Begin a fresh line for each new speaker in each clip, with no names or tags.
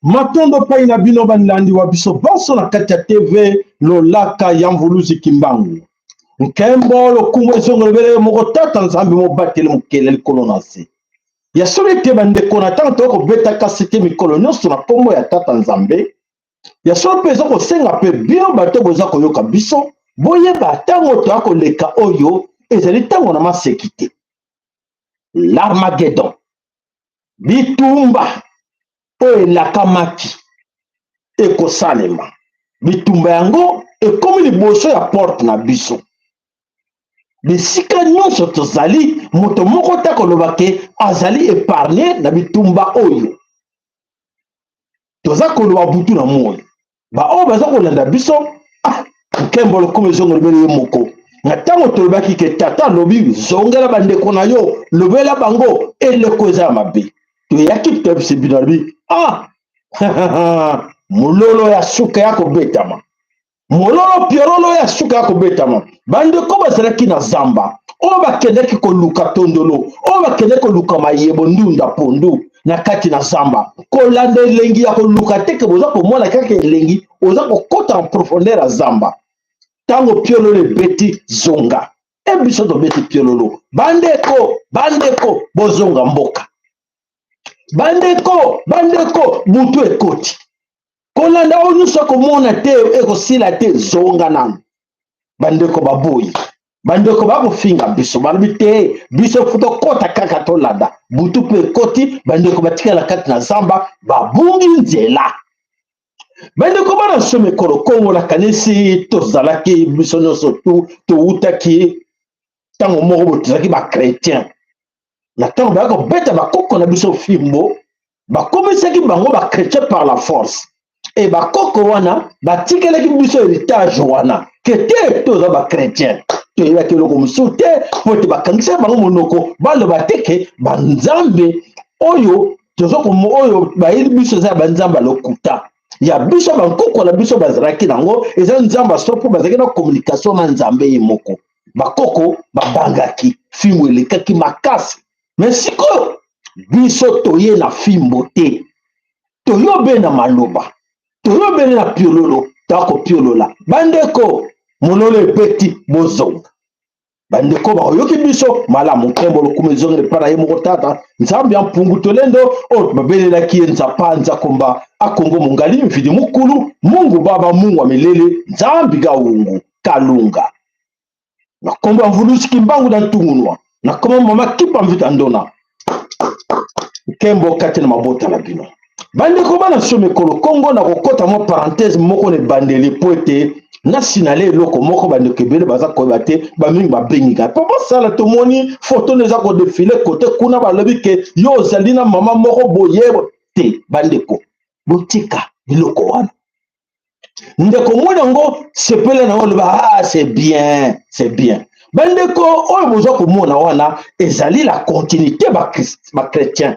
Matondo pai na bino balandi wa biso banso na kati ya TV Lolaka ya Mvuluzi Kimbangu. Nkembo lokumu ezongelo bele moko tata Nzambe mobateli mokele likolo na nse. Ya solo ete bandeko na ntango toyei kobeta kasete mikolo nyonso na nkombo ya tata Nzambe, ya solo mpe eza kosenga mpe bino bato boza koyoka biso boyeba ntango toya koleka oyo ezali ntango na maseki te. L'Armageddon, bitumba oyo elakamaki ekosalema. Bitumba yango ekomi liboso ya porte na biso. Bisika nyonso tozali, moto moko te akoloba ke azali epargne na bitumba oyo. Toza koloba butu na moi. Baoyo baza kolanda biso, ah, nkembo lokumu ezongeli bino ye moko. Na ntango tolobaki ke tata alobi zongela bandeko na yo, lobela bango, eleko eza ya mabe. Toyaki toyebisi bino, alobi ah, mololo ya suka ya kobetama. Mololo piololo ya suka ya kobetama. Bandeko bazalaki na zamba, oyo bakendaki koluka tondolo, oyo bakendaki koluka mayebo, ndunda, pondu na kati na zamba, kolanda elengi ya koluka te ke boza komona kaka elengi, oza kokota en profondeur ya zamba. Ntango piololo ebeti, zonga. E biso tobeti piololo, bandeko, bandeko, bozonga mboka. Bandeko, bandeko, butu ekoti. Kolanda oyo nyonso akomona te, ekosila te, zonga nanu. Bandeko baboyi, bandeko bakofinga biso, balobi te, biso fo tokɔta kaka tolanda. Butu mpe ekoti, bandeko batikala kati na zamba, babungi nzela. Bandeko bana nso mikolo Kongo, nakanisi tozalaki biso nyonso tu towutaki ntango moko boye, tozalaki ba chrétien. Na ntango bayaki kobeta bakoko na biso fimbo, bakomisaki bango ba chrétien par la force. E bakoko wana batikelaki biso héritage wana ke te toza ba chrétien, toyebaki eloko mosusu te, po ete bakangisaki bango monoko, baloba te ke banzambe oyo toza oyo bayeli biso eza ya banzambe ya lokuta. Ya biso bankoko na biso bazalaki nango eza nzambe ya solo, mpo bazalaki na communication na nzambe ye moko. Bakoko babangaki fimbo, elekaki makasi. Me sikoyo biso toye na fimbo te, toyobe na maloba, toyobele na piololo, toakopiolola. Bandeko, mololo ebeti, bozonga. Bandeko bakoyoki biso malamu. Nkembo lokumu ezongeli epai na ye moko tata Nzambe ya mpungu tolendo oyo babelelaki ye nzapa nzakomba akongo mongali mvidi mukulu mungu baba mungu wa milele nzambi gawungu kalunga na kombo ya mvulusi Kimbangu na ntungunwa na kombo mama Kipa Mvita Ndona. Nkembo kati na mabota na bino. Bandeko bana so mikolo Kongo, na kokɔta mwa parenthèse moko na ebandeli po ete nasinale eloko moko. Bandeko ebele baza koyeba te, bamingi babengi ngai mpo basala. Tomoni foto no eza kodéfiler kote kuna, balobi ke yo ozali na mama moko boye te. Bandeko, botika biloko wana. Ndeko moni yango, sepela na yango, oloba: ah, c'est bien, c'est bien. Bandeko oyo boza komona wana ezali la continuité ba chrétien,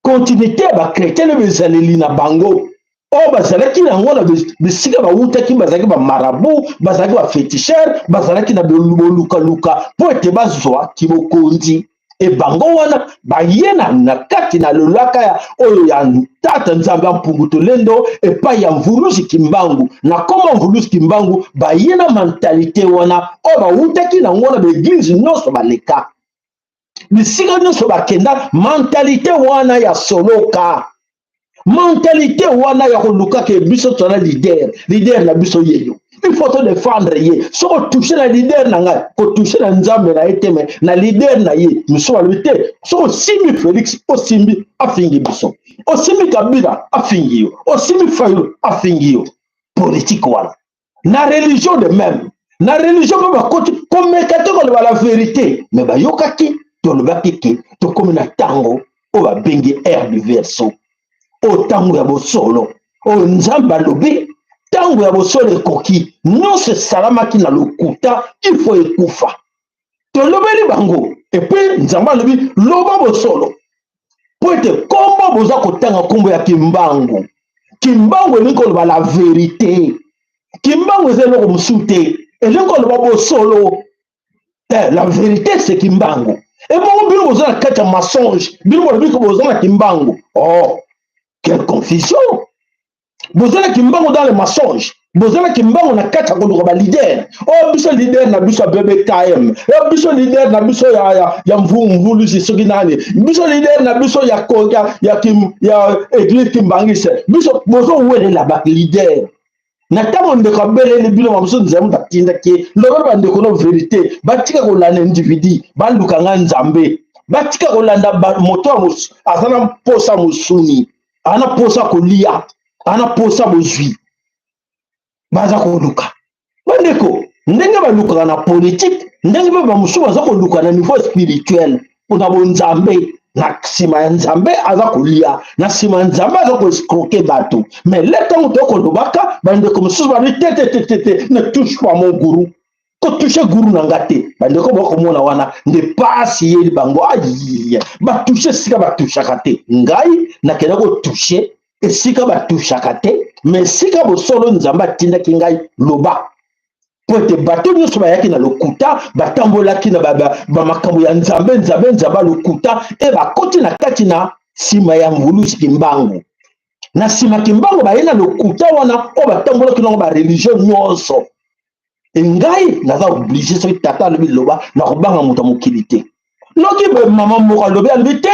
continuité ya ba chrétien na bezaleli na bango oyo bazalaki yango na bisika bawutaki. Bazalaki bamarabu, bazalaki baféticheur, bazalaki na bolukaluka mpo ete bazwa kibokonzi. E bango wana baye na kati na lolaka ya oyo ya tata Nzambe ya mpungu tolendo epai ya Mvuluzi Kimbangu na koma Mvuluzi Kimbangu, baye na mentalité wana oyo bawutaki nango na baéglise nyonso baleka, bisika nyonso bakenda. Mentalité wana ya soloka, mentalité wana ya koluka ke biso tozala leader, leader na biso yeyo, il faut todéfendre ye. Soki otouche na leader na ngai, kotouche na nzambe na ye te, me na leader na ye. Miso balobi te, soki osimbi Félix, osimbi, afingi biso, osimbi Kabila, afingi yo, osimbi Fayulu, afingi yo. Politique wana na religion de même, na religion mpe bakoti komeka te koloba la vérité. Mais bayokaki tolobaki ke tokomi na ntango oyo babengi ère du Verseau, oyo ntango ya bosolo, oyo Nzambe alobi ntango ya bosolo ekoki. Nyonso esalamaki na lokuta, il faut ekufa. Tolobeli bango, et puis Nzambe alobi: loba bosolo, mpo ete nkombo boza kotanga, nkombo ya Kimbangu. Kimbangu elingi koloba la vérité. Kimbangu eza eloko mosusu te, elingi koloba bosolo. La vérité, c'est Kimbangu. Ebongo bino boza na kati ya mensonge, bino bolobi ko boza na Kimbangu. Oh, quelle confusion! Boza na Kimbangu dans le mensonge, boza na Kimbangu na kati ya koluka baleader. Oyo biso leader na biso ya BBKM, oyo biso leader na biso ya Mvuluzi, soki nani, biso leader na biso ya église kimbangiste. Biso bozowelela baleader na ntango ndeko abeleli bino. Bamosusu, Nzambe batindaki ye: lobela bandeko no vérité, batika kolanda individu, baluka nga Nzambe, batika kolanda moto aza na mposa mosuni, aza na mposa kolia, aza na mposa bozwi. Baza koluka bandeko ndenge balukaka na politike, ndenge mpe bamosusu baza koluka na niveau spirituel, mpona bonzambe. Na nsima ya Nzambe aza kolia, na nsima ya Nzambe aza koescroquer bato. Mais le ntango tokolobaka, bandeko mosusu balobi: te, te, te, te, te, ne touche pas mon gourou, kotoucher gourou na nga te. Bandeko bakomona wana nde pasi yeli bango. Ayiye, batoucher esika batouchaka te. Ngai nakenda kotoucher esika batouchaka te, mais esika bosolo. Nzambe atindaki ngai: loba, po ete bato nyonso bayaki na lokuta, batambolaki na bamakambo ya Nzambe, Nzambe, Nzambe ya lokuta, e bakoti na kati na nsima ya Mvuluzi Kimbangu. Na nsima Kimbangu baye na lokuta wana oyo batambolaki nango bareligion nyonso. E ngai naza obligé, soki tata alobi loba, nakobanga moto ya mokili te. Noki boye, mama moko alobi, alobi te,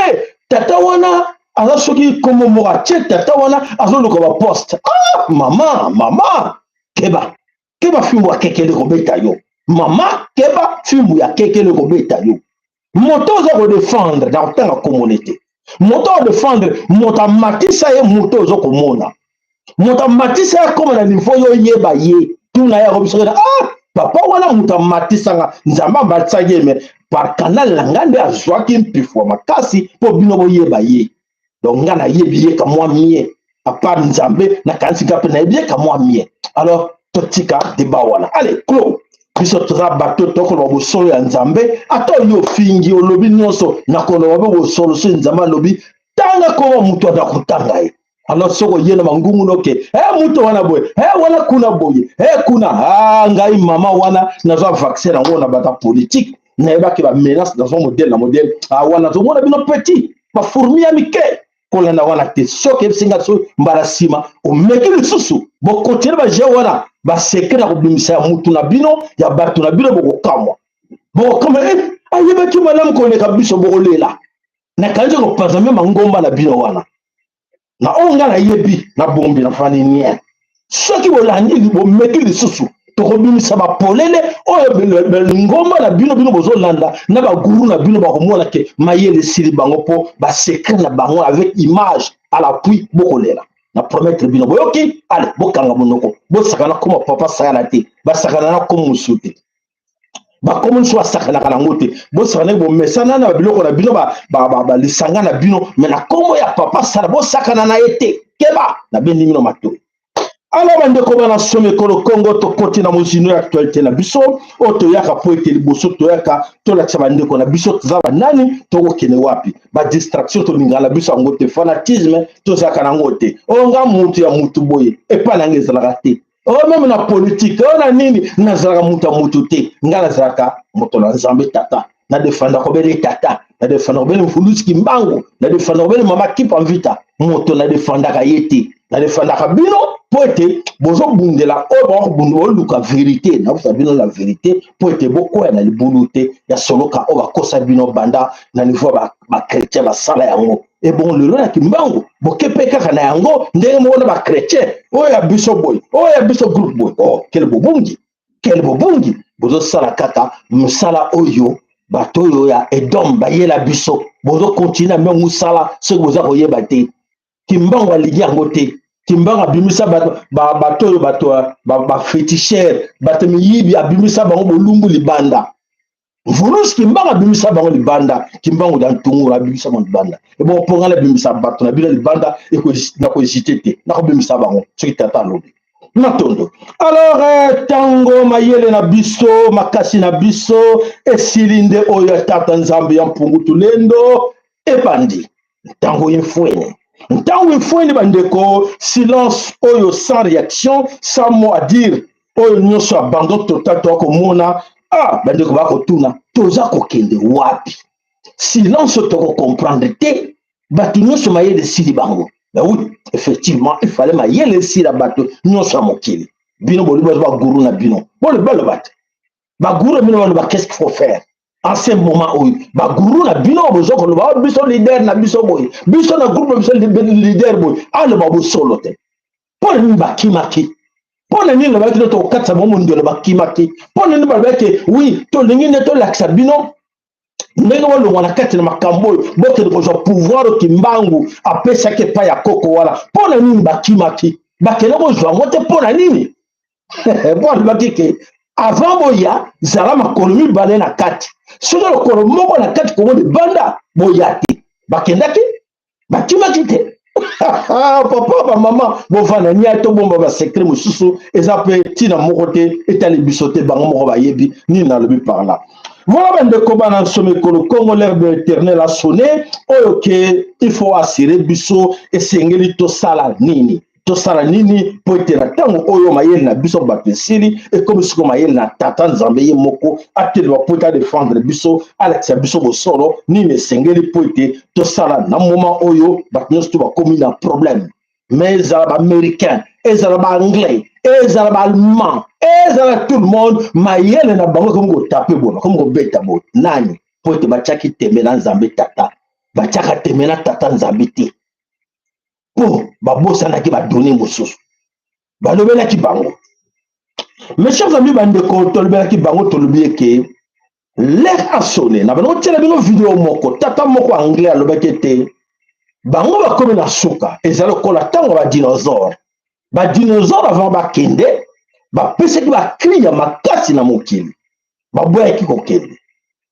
tata wana aza soki kombo moko atie, tata wana azoluka baposte. Ah, mama, mama, keba, keba, fimbu ya kekele kobeta yo. Mama, keba, fimbu ya kekele kobeta yo. Moto oza kodéfendre, na kotanga komone te, moto odéfendre, moto amatisa ye, moto oza komona, moto amatisa ye akóma na niveau yo oyeba ye, tuna ye, akobi soki: ah, papa wana, moto amatisanga, Nzambe amatisaki ye, mais par canal na nga nde azwaki mpifo ya makasi mpo bino boyeba ye. Donc nga nayebi ye ka mwa mie, à part Nzambe, nakanisi nga mpe nayebi ye ka mwa mie. Alors totika débat wana, allez, clos. Biso toza bato tokoloba bosolo ya Nzambe. Ata oyo ofingi, olobi nyonso, nakoloba mpe bosolo. Soki Nzambe alobi tanga koma moto, aza kotanga ye. Alors soki oye na bangungu noke e moto wana boye, e wana kuna boye, e kuna, a ngai mama wana nazwa vaccin yango na bato ya politike, nayebaki bamenace, nazwa modèle na modèle. Wana nazomona bino petit bafourmi ya mike, kolanda wana te. Soki ebisinga so mbala nsima omeki lisusu, bokontinue baje wana, basecret na kobimisa ya mutu na bino, ya bato na bino, bokokamwa, bokokamwa. Ayebaki malamu koleka biso, bokolela. Nakanisi kopanza me mangomba na bino wana na oyo ngai nayebi na bombi na fani nie. Soki bolandi, bomeki lisusu, tokobimisa bapolele oyo lingomba na bino. Bino bozolanda na bagourou na bino, bakomona ke mayele esili bango, mpo basecret na bango avec image à l'appui, bokolela. Na promettre bino, boyoki? Ale, bokanga monoko, bosakana koma papa sakana te, basakana na komo mosusu te, bakomo nyonso basakanaka nango te. Bosakana, bomesana na biloko na bino, balisanga na bino, mais na nkombo ya papa sala, bosakana na ye te. Keba, nabendi bino matoi. Alors bandeko bana somi ekolo Kongo, tokoti na mozindo ya actualité na biso oyo toyaka po ete liboso toyaka tolakisa bandeko na biso toza banani, tokokende wapi. Badistraction tolingaka na biso yango te, fanatisme tozalaka nango te. Oyo nga mutu ya mutu boye, epai nanga ezalaka te. Oyo même na politike, oyo na nini, nazalaka mutu ya mutu te. Nga nazalaka moto na Nzambe tata, nadefanda kobele tata, nadefanda kobele Mfulusi Kimbangu, nadefanda kobele mama Kipa Mvita. Moto nadefandaka ye te, nadefandaka bino mpo ete bozobundela oyo bakobunda, boluka vérité. Nakosa bino la vérité mpo ete bokwea na libulu te ya soloka oyo bakosa bino banda na niveau ya bachrétien basala yango. Ebongo lelo na Kimbangu boke mpe kaka na yango ndenge moko na bachrétien oyo ya biso boye, oyo ya biso groupe boye. Oh, quel bobungi, quel bobungi! Bozosala kaka mosala oyo bato oyo ya Edom bayela biso, bozokontinue na me mosala. Soki boza koyeba te, Kimbangu alingi yango te. Kimbangu abimisa bato oyo bato bafeticheur, bato miyibi, abimisa bango bolumbu libanda. Mvuluzi Kimbangu abimisa bango libanda. Kimbangu ya Ntungulu abimisa bango libanda. Ebongo mpo ngai nabimisa bato na bino libanda, nakohésiter te, nakobimisa bango soki tata alobi. Matondo. Alors, ntango mayele na biso, makasi na biso esili, nde oyo ya tata Nzambe ya Mpungu Tulendo ebandi. Ntango efwene, ntango efwene, bandeko. Silence oyo, sans réaction, sans mot à dire, oyo nyonso abandon total. Toakomona, ah, bandeko bakotuna toza kokende wapi. Silence, tokocomprendre te. Bato nyonso mayele esili bango. Ben oui, effectivement, il fallait mayele esila bato nyonso ya mokili. Bino bolobi, bazo bagourou na bino, bolobi, baloba te. Bagourou na bino baloba: qu'est-ce qu'il faut faire en ce moment oyo? Bagourou na bino bozo koloba: oh, biso leader na biso boye, biso na groupe na biso leader boye, aloba bosolo te. Mpo na nini bakimaki? Mpo na nini lobaki nde tokokatisa bango mondelo? Bakimaki mpo na nini? Balobaki: oui, tolingi nde tolakisa bino ndenge bolongwa na kati na makambo oyo, bokende kozwa pouvoir Kimbangu apesaki epai ya koko wana. Mpo na nini bakimaki, bakende kozwa yango te? Mpo na nini? Mpo alobaki ke avant boya, zala makolo mibale na kati. Soki lokolo moko na kati, kongo libanda, boya te. Bakendaki, bakimaki te. Papa, bamama, bovanda nia, tobomba basecret mosusu, eza mpe ntina moko te, etali biso te, bango moko bayebi nini nalobi par là. Voilà, bandeko bana nsomekolo Kongo, l'heure de l'Éternel a sonné. Oyo ke il faut assurer biso, esengeli tosala nini? Tosala nini mpo ete na ntango oyo mayele na biso bato esili, ekomi siko mayele na tata Nzambe ye moko atelema mpo ete adéfendre biso, alakisa biso bosolo nini esengeli mpo ete tosala na moment oyo bato nyonso to bakomi na problème. Mais ezala baaméricain, ezala baanglais, ezala baallemand, ezala tout le monde, mayele na bango ekomi kotaper boye, bakomi kobeta boye. Nani? Mpo ete batiaki tembe na Nzambe tata. Batiaka tembe na tata Nzambe te, mpo babosanaki badonnées mosusu balobelaki bango. Mes chers amis, bandeko, tolobelaki bango, tolobi eke l'heure a sonné. Na bana kotiela bino video moko, tata moko anglais alobaki ete bango bakomi na suka. Eza lokola ntango badinosaure. Badinosaure, avant bakende, bapesaki bacri ya makasi na mokili, baboyaki kokende.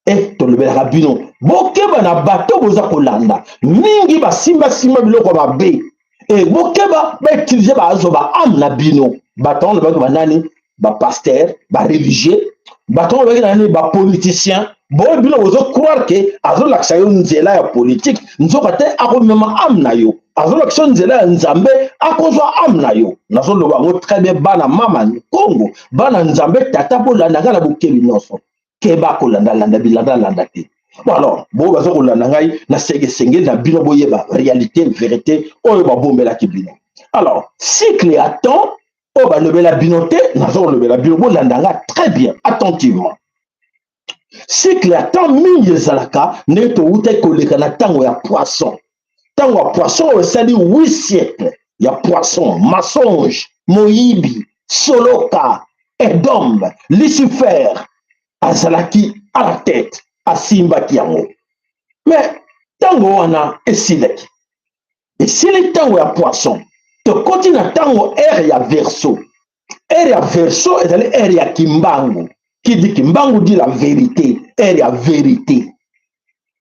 E tolobelaka bino, bokeba na bato boza kolanda mingi, basimbasimba biloko mabe. E bokeba, bautiliser, bazwa baâme na bino. Bato wana lobaki banani? Bapasteur, bareligieux. Bato wana lobaki nani? Bapoliticien. Boye bino bozocroire ke azolakisa yo nzela ya politike, nzoka te akomema âme na yo. Azolakisa yo nzela ya Nzambe, akozwa âme na yo. Nazoloba yango très bien. Bana mama Kongo, bana Nzambe tata, bolanda ngai na bokebi nyonso. Keba kolandalanda bilandalanda te. Bon, alors, bo baza kolanda ngai na esengeli na bino boyeba réalité, vérité oyo babombelaki bino. Alors, cycle ya temps oyo balobela bino te, naza kolobela bino, bolanda nga très bien, attentivement. Cycle ya temps mingi ezalaka ndenge towutaki koleka na ntango ya poisson. Ntango ya poisson oyo esali 8 siècle ya poisson, mensonge, moyibi, soloka, Edom, Lucifer azalaki à la tête, asimbaki yango. Mais ntango wana esilaki, esili ntango ya poisson, tokoti na ntango ère ya Verseau. Ère ya Verseau ezali ère ya Kimbangu. Qui dit Kimbangu dit la vérité, ère ya vérité.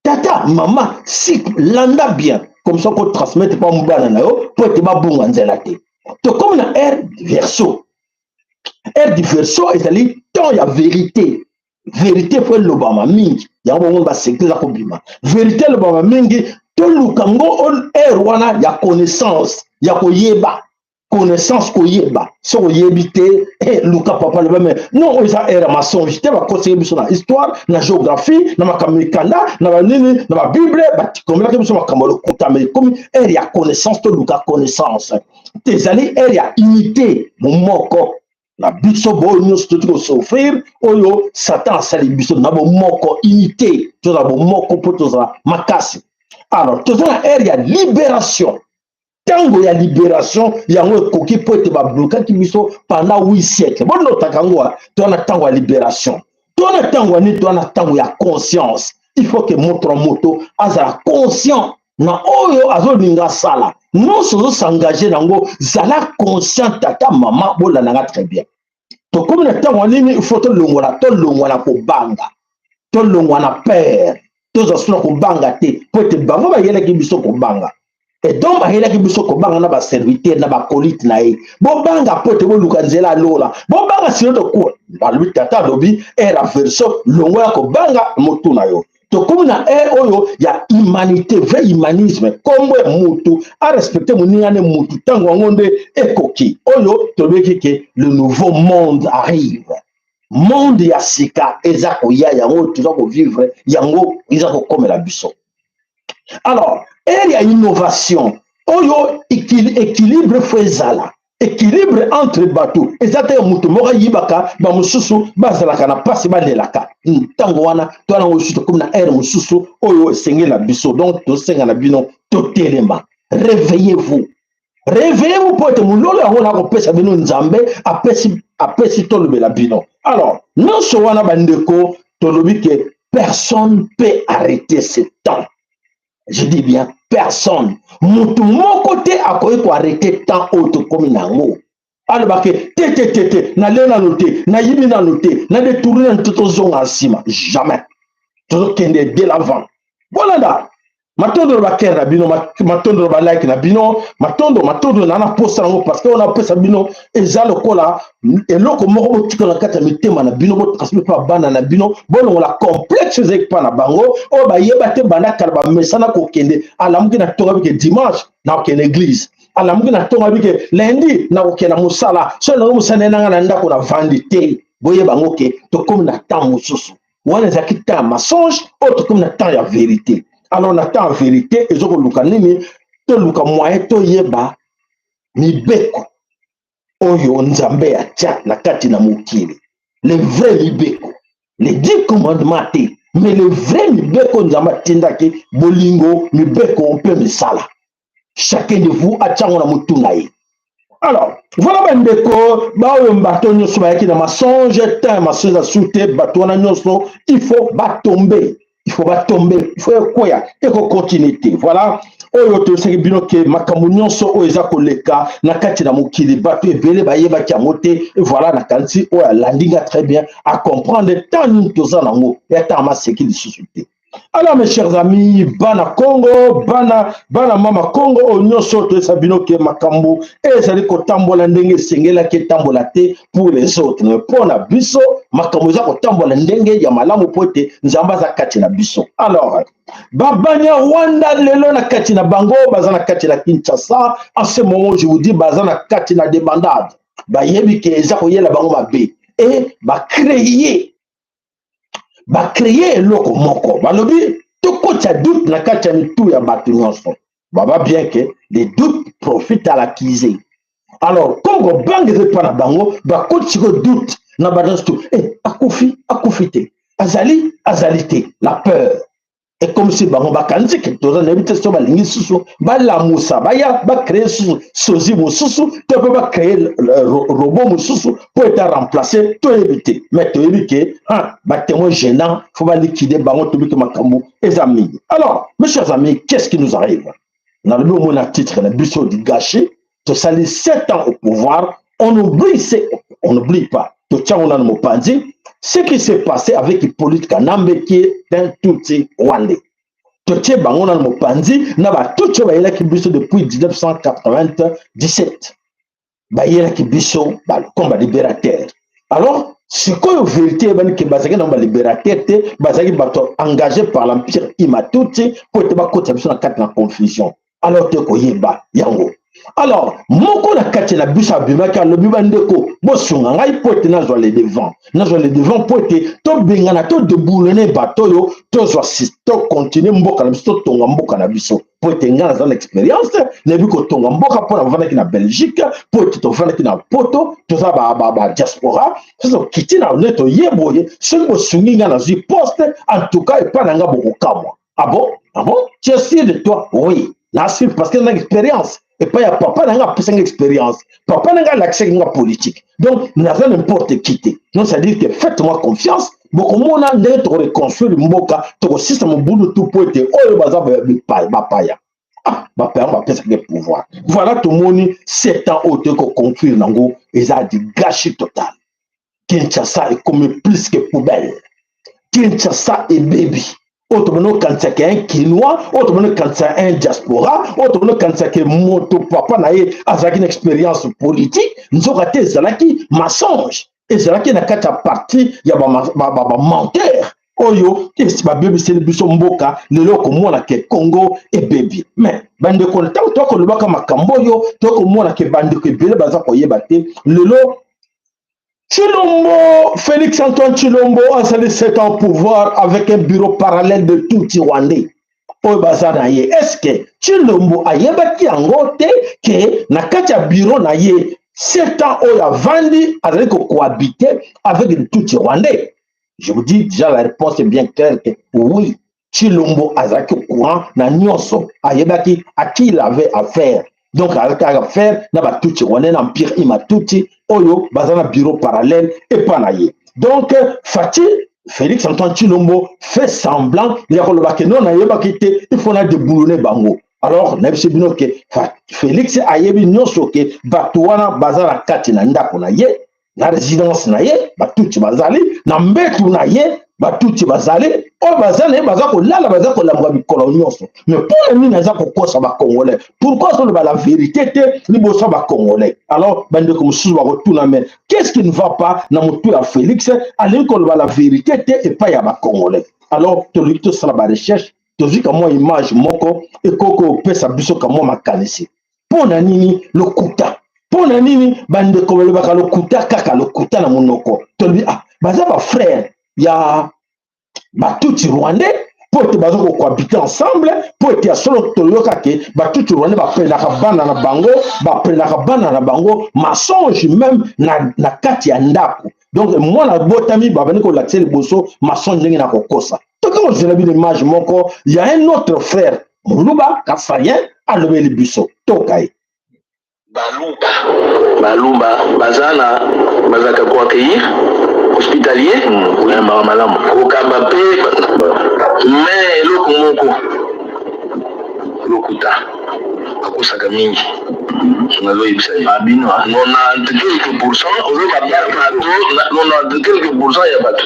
Tata, mama, si landa bien comme ça, kotransmettre mpa mobana na yo mpo ete babunga nzela te. Tokomi na ère Verseau. Ère du Verseau ezali temps ya vérité. Vérité fo elobama mingi, yango bongo basecret eza kobima. Vérité elobama mingi, toluka ngo. Ère wana ya connaissance, ya koyeba, connaissance, koyeba. Soki oyebi te, luka papa, loba. Mais non, oyo eza ère ya mensonge te. Bakosaki biso na histoire, na géographie, na makambo mikanda, na banini, na babible, bakomelaki biso makambo ya lokuta. Mais ekomi ère ya connaissance, toluka connaissance. Ezali ère ya unité, bomoko na biso. Boyo nyonso toti kosouffrir oyo Satan asali biso na bomoko, unité, tozala bomoko mpo tozala makasi. Alors, toza na ère ya libération. Ntango ya libération yango ekoki, mpo ete bablokaki biso pendant 8 siècle. Bonotaka yango. Toza na ntango ya libération. Toza na ntango ya nini? Toza na ntango ya conscience. Il faut que moto na moto azala conscient na oyo azolinga asala. Nyonso ozosengage nango, zala conscient. Tata, mama, bolandanga très bien. Tokomi na ntango nini? Il faut tolongwa, tolongwa na kobanga, tolongwa na peur, tozwa so na kobanga te, mpo ete bango bayelaki biso kobanga. Et donc bayelaki biso kobanga na baserviteur na bakolite na ye. Bobanga mpo ete boluka nzela alola, bobanga sino tokuwa. Balobi, tata alobi ère verso longo ya kobanga motu na yo. Tokomi na ère oyo ya humanité, vrai humanisme, nkombo ya mutu arespecte moninga ne mutu. Ntango yango nde ekoki oyo tolobeki ke le nouveau monde arrive, monde ya sika eza koya. Yango toza kovivre, yango eza kokomela biso. Alors ère ya innovation oyo, équilibre faut ezala, équilibre entre bato. Eza te moto moko ayibaka, bamosusu bazalaka na mpasi, balelaka. Ntango wana towana yango lisusu, tokomi na ère mosusu oyo esengeli na biso. Donc tosenga na bino, totelema, réveillez-vous, réveillez-vous, mpo ete mololo yango na kopesa bino, Nzambe apesi, apesi tolobela bino. Alors nyonso wana, bandeko, tolobi ke personne peut arrêter ce temps. Je dis bien personne. Motu moko te akoki koarrêter temps oyo tokómi na yango. Alobake te, te, te, te, nalie nano te, nayibi nano te, nadétourner nano te, tozonga nsima, jamais. Tozokende de l'avant. Bolanda matondo na bacœur na bino, matondo na balike na bino, matondo, matondo na na posa yango, parce que oyo napesa bino eza lokola eloko moko botika na kati ya mitema na bino, botransmettre mpe bana na bino, bolongola complexe ezalaki mpa na bango oyo bayeba te. Banda kala bamesana kokende. Alamuki na ntongo, abike dimanche nakokende église. Alamuki na ntongo, abike lundi nakokende mosala. So nango mosala ye nanga na ndako navandi te. Boyeba yango ke tokómi na temps mosusu. Wana ezalaki temps ya mensonge, oyo tokómi na temps ya vérité. Alors na temps ya vérité, ezokoluka nini? Toluka moyen toyeba mibeko oyo Nzambe atia na kati na mokili, le vrai mibeko, les 10 commandements te, mais le vrai mibeko Nzambe atindaki: bolingo, mibeko mpe misala. Chacun de vous atiango na motu na ye. Alors voilà, bandeko, baoyo bato nyonso bayaki na mensonge, temps ya mensonge asu te. Bato wana nyonso, il faut batombe, il faut batombe, il faut ekweya, ekocontinuer te. Voilà oyo toyebisaki bino ke makambo nyonso oyo eza koleka na kati na mokili, bato ebele bayebaki yango te. Voilà, nakanisi oyo alandi nga très bien acomprendre temps nini toza nango ya ntango maseki lisusu te. Alors mes chers amis, bana Congo, bana, bana mama Congo, oyo nyonso toyesa bino ke makambo ezali kotambola ndenge esengelaki etambola te pour les autres, mais mpo na biso makambo eza kotambola ndenge ya malamu, mpo ete Nzambe aza kati na biso. Alors Babanyarwanda lelo na kati na bango baza na kati na Kinshasa. En ce moment, je vous dis, baza na kati na débandade. Bayebi ke eza koyela bango mabe e bacréer eloko moko. Balobi tokotia doute na kati ya mitu ya bato nyonso. Baba bien ke les doutes profitent à l'accusé. Alors comme kobanga eza epa na bango, bakoti sikoyo doute na bato nyonso. E akufi, akufi te, azali, azali te, la peur. Ekomisi bango bakanisi ke toza, nayebi te so balingi susu balamusa, baya bacréer susu sozi mosusu to mpe bacréer robot mosusu mpo ete remplace, toyebi te. Mais toyebi ke batémoin gênant, faut baliquider bango. Toyebi ke makambo eza mingi. Alors mes chers amis, qu'est-ce qui nous arrive? Nalobi omona titre na biso du gâché. Tosali 7 ans au pouvoir, on oublie, on n'oublie pas, totiango nano mopanzi ce qui s'est passé avec Hippolyte Kanambe qui est un Tutsi rwandais. Totie bango nano mopanzi na batutsi oyo bayelaki biso depuis 1997, bayelaki biso comme balibérateur. Alors sikoyo vérité eyebani ke bazalaki nango balibérateur te, bazalaki bato engagé par l'empire Hima-Tutsi mpo ete bakotisa biso na kati na confusion. Alors te koyeba yango. Alors moko na kati na biso abimaki, alobi: bandeko, bosunga ngai mpo ete nazwa le devant, nazwa le devant mpo ete tobengana, todéboulonner bato oyo, tozwa, tocontinuer mboka na biso, totonga mboka na biso, mpo ete ngai naza na expérience, nayebi kotonga mboka, mpo navandaki na Belgique, mpo ete tovandaki na Poto, toza badiaspora. Tokiti na nde toye boye. Soki bosungi ngai, nazwi poste, en tout cas epai na ngai bokokamwa. Ah bon, ah bon, tu es sûr de toi? Oui, nasi, parce que na expérience epai ya papa na nga, apesanga expérience, papa na nga alakisaki nga politique, donc naza n'importe qui te. Donc c'est à dire que faites-moi confiance, bokomona ndenge tokoreconstruire mboka, tokosisa mobulu tu, po ete oyo baza bapaya. Ah, bapaya yango bapesaki pouvoir. Voilà, tomoni 7 ans oyo toyei koconclure nango eza du gâchis total. Kinshasa ekomi plus que poubelle. Kinshasa ebebi. Oyo tobandi kokanisaka un Kinois, oyo tobandi kokanisa un diaspora, oyo tobandi kokanisaka moto papa na ye azalaki na expérience politique, nzoka te ezalaki mensonge, ezalaki na kati ya parti ya bamenteurs oyo esi babebiseli biso mboka. Lelo okomona ke Congo ebebi. Mais bandeko, ntango tokolobaka makambo oyo, tokomona ke bandeko ebele baza koyeba te. Lelo Tshilombo, Félix Antoine Tshilombo azali 7 ans au pouvoir avec un bureau parallèle de Tutsi rwandais oyo baza na ye. Est-ce que Tshilombo ayebaki yango te ke na kati ya bureau na ye, 7 ans oyo avandi, azali kocohabiter avec le Tutsi rwandais? Je vous dis déjà, la réponse est bien claire que oui, Tshilombo azalaki au courant na nyonso, ayebaki à qui il avait affaire. Donc azalaki affaire na batutsi rwandais, na empire Hima-Tutsi oyo baza na bureau parallèle epa na ye. Donc Fatshi, Félix Antoine Tshilombo, fait semblant ya koloba ke non, nayebaki te, il faut na déboulonner bango. Alors nayebisi bino ke Félix ayebi nyonso ke bato wana baza na kati na ndako na ye, na résidence na ye. Batutsi bazali na mbetu na ye, batutsi bazali oyo baza na ye, baza kolala, baza kolamuka mikolo nyonso. Mais mpona nini aza kokosa Bacongolais? Pourquoi azoloba la vérité te liboso ya Bacongolais? Alors bandeko mosusu bakotuna: mais qu'est-ce qui ne va pas na motu ya Félix, alingi koloba la vérité te epai ya Bacongolais? Alors tolingi tosala barecherche, tozwi kamwa image moko ekoki kopesa biso kamwa makanisi. Mpo na nini lokuta? Mpo na nini bandeko balobaka lokuta, kaka lokuta na monoko? Tolobi, ah, baza bafrère ya batutsi rwandais mpo ete baza kocohabiter ensemble, mpo ete ya solo toyoka ke batutsi rwandais baprenaka bana na bango, baprenaka bana na bango mensonge même na kati ya ndako. Donc mwana botami, babandi kolakisa liboso mensonge, ndenge na kokosa. Toki kozela bino image moko ya un autre frère moluba kasaïen alobeli biso, toka ye.
Baluba, Baluba baza na bazalaka koaccueillir, hospitalier, malamu, kokamba mpe. Mais eloko moko, lokuta, bakosaka mingi. Nazoyebisa ye
bino.
Nonante quelque pourcent ozoba bato, nonante quelque pourcent ya bato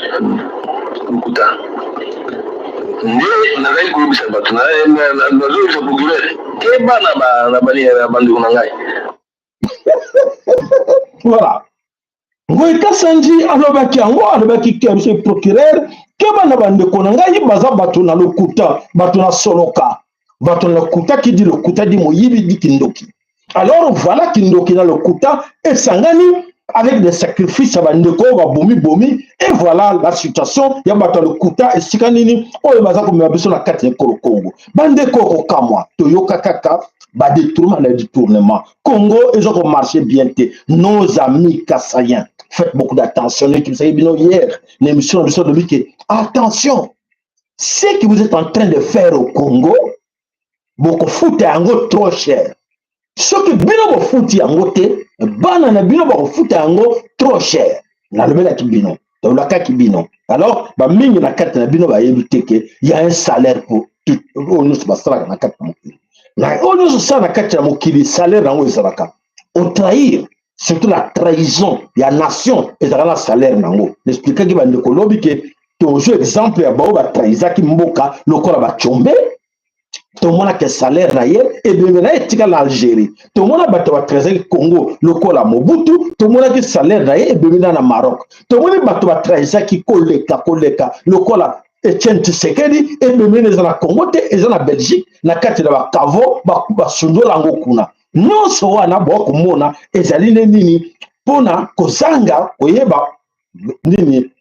lokuta. Nde nazali koyebisa bato, nazoyebisa procureur, keba na bandeko na ngai.
Voilà, Ngoyi Kasanji alobaki yango, alobaki ke monsieur procureur, keba na bandeko na ngai, baza bato na lokuta, bato na soloka, bato na lokuta. Kidi lokuta di moyibi, di kindoki. Alors voilà, kindoki na lokuta esangani avec des sacrifices ya bandeko oyo babomi-bomi, et voilà la situation ya bato ya lokuta, esika nini oyo baza komema biso na kati ya ekolo Congo. Bandeko, kokamwa, toyoka kaka badétournement na détournement, Congo eza komarcher bien te. Nos amis kasaïens, faites beaucoup d'attention. Nekibisaki bino hier na émission na biso, lobi ke attention, ce que vous êtes en train de faire au Congo, bokofuta yango trop cher. Soki bino bofuti yango te, bana na bino bakofuta yango trop cher. Nalobelaki bino, tolakaki bino. Alors bamingi na kati na bino bayebi te ke ya un salaire pour oyo nyonso basalaka na kati ya mokili. Na oyo nyonso osala na kati ya mokili, salaire yango ezalaka. Otrahir, surtout la trahison ya nation, ezalaka na salaire nango. Naexpliquaki bandeko lobi ke tozwi exemple ya bao batrahisaki mboka lokola Batshombe, tomonaka salaire na ye, ebembe na ye etikala na Algérie. Tomona bato batrahisaki Congo lokola Mobutu, tomonaki salaire na ye, ebembe na Maroc. Tomoni bato batrahisaki koleka koleka lokola Etienne Tshisekedi, ebembe na eza na Congo te, eza na Belgique, na kati na bacaveau, basundola yango kuna. Nyonso wana bokomona ezali nde nini? Mpona kozanga koyeba nini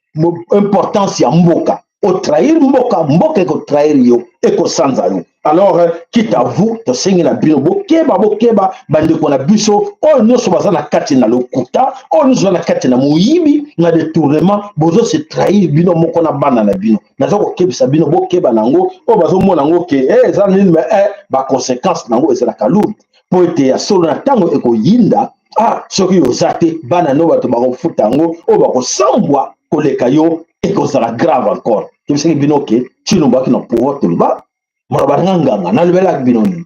importance ya mboka. Otrahir mboka, mboka ekotrahir yo, ekosanza yo. Alors quitte à vous, tosengi na bino bokeba, bokeba bandeko na biso oyo nyonso baza na kati na lokuta, oyo nyonso baza na kati na moyibi, na détournement. Bozose trahir bino moko na bana na bino. Naza kokebisa bino, bokeba nango. Oyo bazomona yango ke eza nini, mais baconséquence nango ezalaka lourde, mpo ete ya solo na ntango ekoyinda, ah, soki oza te, bana no bato bakofuta yango, oyo bakosambwa koleka yo, ekozala grave encore. Tobisaki bino ke Tshilombo aki na pouvoir. Toloba maloba nanga nganga, nalobelaki bino nini?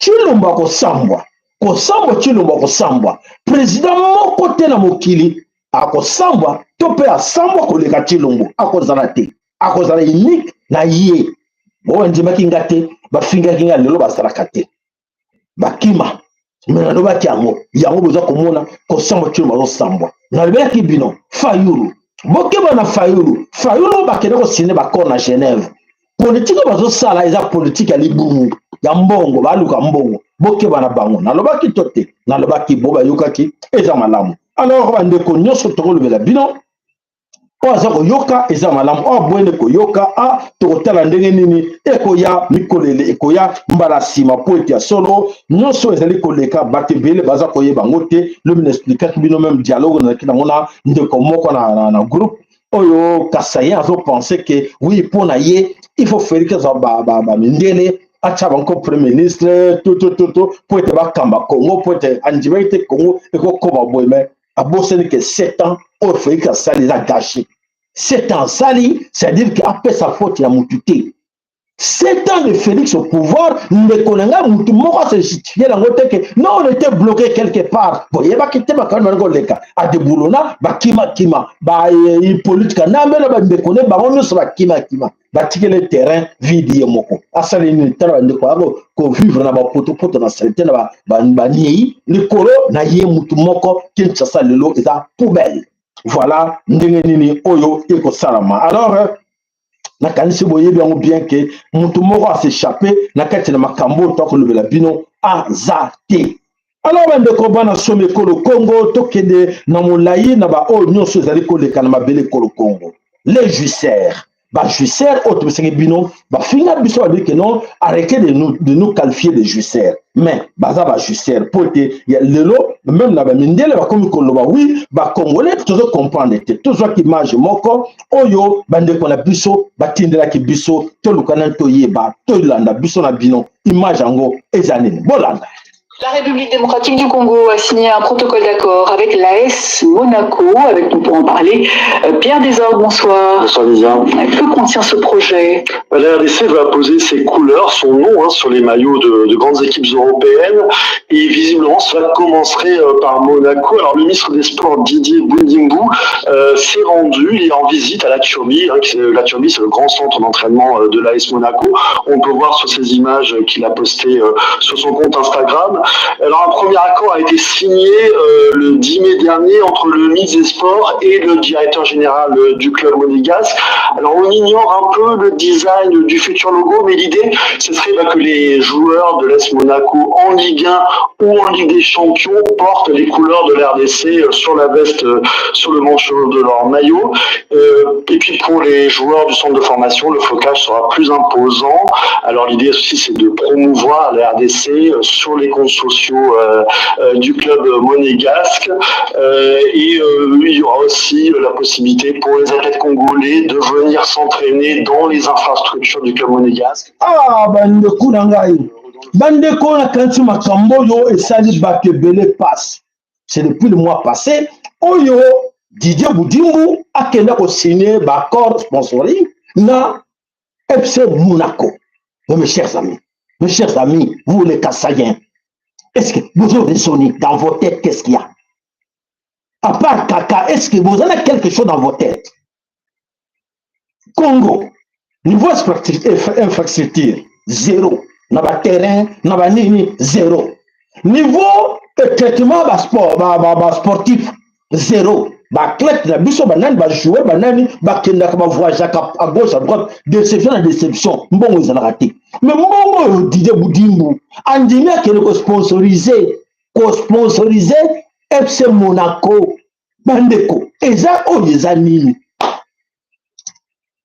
Tshilombo akosambwa, kosambwa, Tshilombo akosambwa. President moko te na mokili akosambwa to mpe asambwa koleka Tshilombo, akozala te, akozala unique na ye. Bo bandimaki nga te, bafingaki nga, lelo basalaka te, bakima. Me nalobaki yango, yango boza komona kosambwa, Tshilombo azosambwa. Nalobelaki bino Fayulu, bokeba na Fayulu. Fayulu bakende kosine baccord na Genève. Politike oyo bazosala eza politike ya libumu ya mbongo, baluka mbongo, bokeba na bango. Nalobaki to te? Nalobaki, bo bayokaki, eza malamu. Alors bandeko nyonso, tokolobela bino oyo aza koyoka eza malamu, oyo abwende koyoka a tokotala ndenge nini ekoya mikolele ekoya mbala nsima, po ete ya solo nyonso ezali koleka, bato ebele baza koyeba yango te. Lobi na explikaki bino même dialogue nazalaki nango na ndeko moko na groupe oyo Kasaïen azopense ke oui, mpo na ye il faut Félix azwa bamindele ba, ba atya bango premier ministre tutututu mpo ete bakamba Congo, mpo ete andimaki te Congo ekokoma boye. Mais abosani ke 7 ans oyo Félix asali eza gâché. 7 ans asali, c'est-à-dire ke apesa faute ya mutu te. 7 ans de Félix au pouvoir, ndeko na ngai, mutu moko ase justifie yango te ke non, on était bloqué quelque part. Boyebaki te makambo bani koleka adebulona, bakimakima baHippolyte Kanambe na bandeko ne bango nyonso bakimakima, batikeli terrain vide. Ye moko asali nini? Tala bandeko yako kovivre na bapotopoto na saleté na baniei likolo na ye mutu moko. Kinshasa lelo eza poubelle. Voilà ndenge nini oyo ekosalama. Alors nakanisi boyebi yango bien ke motu moko as'échappe na kati na makambo oyo toakolobela bino aza te. Alors bandeko bana somi ekolo Congo, tokende na molai na baoyo nyonso ezali koleka na mabele ekolo Congo. Les jouisseurs, bajouisseurs oyo tobesangi bino, bafinga biso, babi ke non, arrêtez de nous qualifier de jouisseurs. Mais baza bajouisseurs mpo ete ya lelo même na bamindele bakomi koloba oui, bacongolais tozo comprendre te. Tozwaki image moko oyo bandeko na biso batindelaki biso, toluka nani toyeba, tolanda biso na bino image yango eza nini. Bolanda.
La République démocratique du Congo a signé un protocole d'accord avec l'AS Monaco. Avec nous pour en parler, Pierre Desorgues, bonsoir.
Bonsoir Lisa.
Que contient ce projet?
La RDC va poser ses couleurs, son nom, hein, sur les maillots de grandes équipes européennes et visiblement cela commencerait par Monaco. Alors le ministre des Sports Didier Budimbu s'est rendu, il est en visite à la Turbie. Hein, la Turbie, c'est le grand centre d'entraînement de l'AS Monaco. On peut voir sur ces images qu'il a postées sur son compte Instagram. Alors un premier accord a été signé le 10 mai dernier entre le ministre des Sports et le directeur général du club monégasque. Alors on ignore un peu le design du futur logo, mais l'idée, ce serait, bah, que les joueurs de l'AS Monaco en Ligue 1 ou en Ligue des Champions portent les couleurs de l'RDC sur la veste, sur le manche de leur maillot. Et puis pour les joueurs du centre de formation, le flocage sera plus imposant. Alors l'idée aussi, c'est de promouvoir la RDC sur les comptes sociaux du club monégasque. Et il y aura aussi la possibilité pour les athlètes congolais de venir s'entraîner dans les infrastructures du club monégasque.
Ah, bandeko na ngai, bandeko, nakanisi makambo oyo esali bato ebele passe. C'est depuis le mois passé oyo Didier Budimbu akenda kosigne baaccord sponsoring na FC Monaco. Mais mes chers amis, mes chers amis, vous les Kassaïens, est-ce que vous raisonnez dans vos têtes? Qu'est-ce qu'il y a à part caca? Est-ce que vous avez quelque chose dans vos têtes? Congo, niveau infrastructure, zéro. Na baterrain, na banini, zéro. Niveau traitement basport, basportif, zéro. Baathlète na biso, banani, bajoueur, banani, bakendaka, bavoyageaka à gauche, à droite, déception na déception. Mbongo ezalaka te. Mais mbongo oyo Didier Budimbu andimi akende kosponsorize FC Monaco, bandeko, eza oyo eza nini?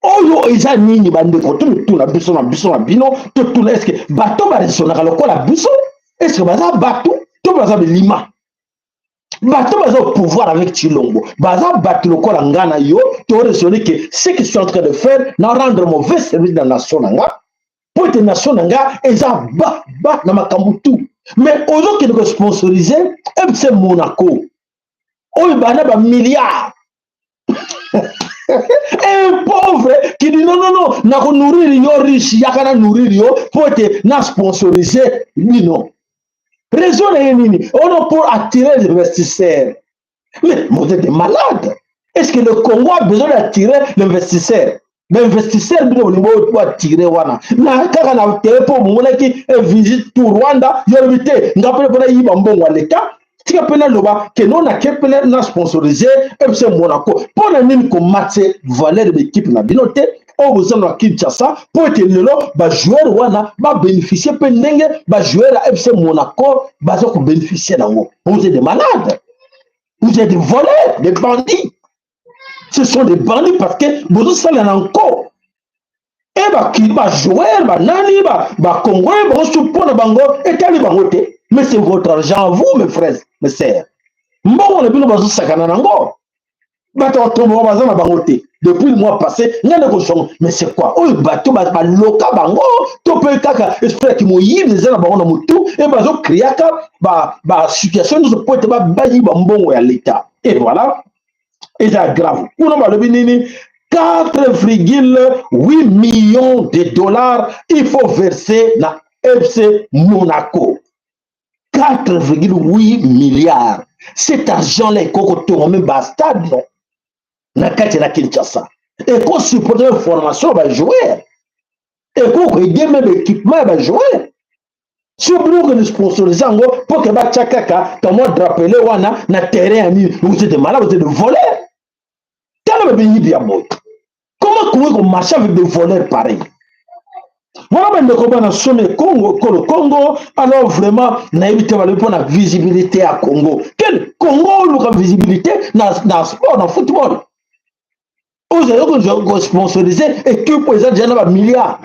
Oyo eza nini, bandeko? Tomituna biso na biso na bino, totuna: est-ce bato baraisonnaka lokola biso? Est-ce baza bato to baza bilima? Bato baza au pouvoir avec Tshilombo baza bato lokola nga na yo? Toraisonne ke ce qu'ils sont en train de faire na rendre mauvais service na nation na nga, po ete nation na nga eza ba ba na makambo tout. Mais ozokende kosponsorize FC Monaco oyo bana bamilliard. Un pauvre qui dit: non, non, non, nakonourrir yo. Riche, yaka na nourrir yo mpo ete na sponsoriser bino. Raison na ye nini? Ono pour attirer les investisseurs. Mais vous êtes des malades. Est-ce que le Congo a besoin d'attirer l'investisseur? Bainvestisseur, bino bolingi boattirer wana na kaka na tele mpo bomonaki visite tour Rwanda. Yo lobi te, nga mpe mpona yiba mbongo ya leta. Tika mpe naloba ke no, nake mpe na sponsoriser FC Monaco. Mpo na nini komatse valeur baéquipe na bino te oyo boza na Kinshasa, mpo ete lelo bajoueur wana babénéficie mpe ndenge bajoueur ya FC Monaco baza kobénéficie nango? Vous êtes des malades, vous êtes des voleurs, des bandits. Ce sont des bandits parce que bozosala na nko e bajoueur banani bacongolais bango su mpo na bango etali bango te. Mais c'est votre argent, vous, mes frères, mes sœurs. Mbongo na bino bazosakana nango. Bato batomboka baza na bango te. Depuis le mois passé, ngai nde kozonga. Mais c'est quoi oyo? Bato baloka bango to mpe kaka esprit yaki moyibi eza na bango na motu e bazokriaka basituation nyonso mpo ete bayiba mbongo ya l'État. Et voilà, eza grave. Kuna balobi nini? 4,8 millions de dollars il faut verser na FC Monaco. 4,8 milliards. Cet argent là ekoki kotonga même bastade non na kati na Kinshasa, ekosupporter formation ya bajoueur, ekoki koaider même équipement ya bajoueur. Si biloko ni sponsoriser yango mpo ke batya kaka kamwa drapeau wana na terrain ya nini? Vous êtes malade, vous êtes voleur. Tala babeyibi ya boye. Comment koki komarcher avec des voleurs pareil? Voilà, bandeko bana somi Congo, kolo Congo. Alors vraiment nayebi te. Balobi mpo na visibilité ya Congo. Quel Congo? Oluka visibilité na sport, na football, ozali kosponsoriser équipe oyo eza déjà na bamilliard.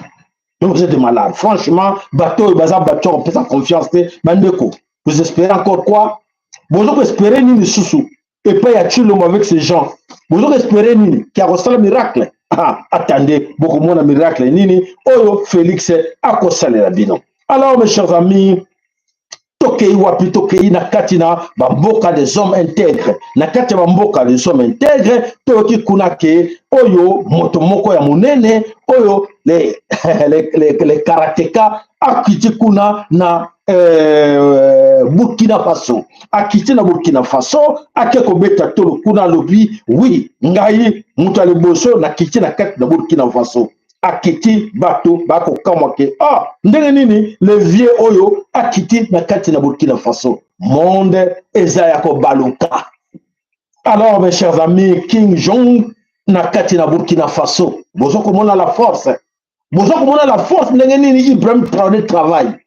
Donc vous êtes malade, franchement. Bato oyo baza bato ya kopesa confiance te. Bandeko, vous espérez encore quoi? Bozo koespérer nini lisusu epai ya Tshilombo? Avec ces gens, bozo koespérer nini? Kia kosala miracle? Ah, attendez, bokomona miracle nini oyo Félix akosalela bino. Alors, mes chers amis, tokei wapi? Tokei na kati na bamboka des hommes intègres. Na kati ya bamboka des hommes intègres, toyoki kuna ke oyo moto moko ya monene oyo les karateka akiti kuna na Burkina Faso. Akiti na Burkina Faso, ake kobeta tolo kuna. Alobi: oui, ngai moto ya liboso nakiti na kati na Burkina Faso. Akiti, bato bakokamwa ke ah, ndenge nini le vieux oyo akiti na kati na Burkina Faso? Monde eza ya kobaluka. Alors, mes chers amis, King Jong na kati na Burkina Faso, boza komona la force, boza komona la force ndenge nini Ibrahim Traoré travaille.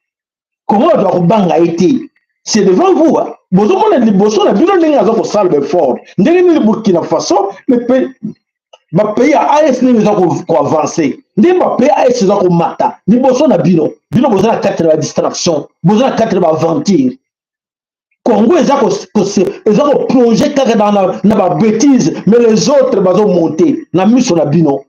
Comment bato bakobanga ye te? C'est devant vous, hein? Bozomona liboso na bino ndenge aza kosala baeffort, ndenge nini Burkina Faso, bapays ya AES, ndenge eza koavancer, ndenge bapays AES eza komata liboso na bino. Bino boza na kati na badistraction, boza na kati na baaventure. Congo eza koplonger kaka na babêtises, mais les autres bazomonter na miso na bino.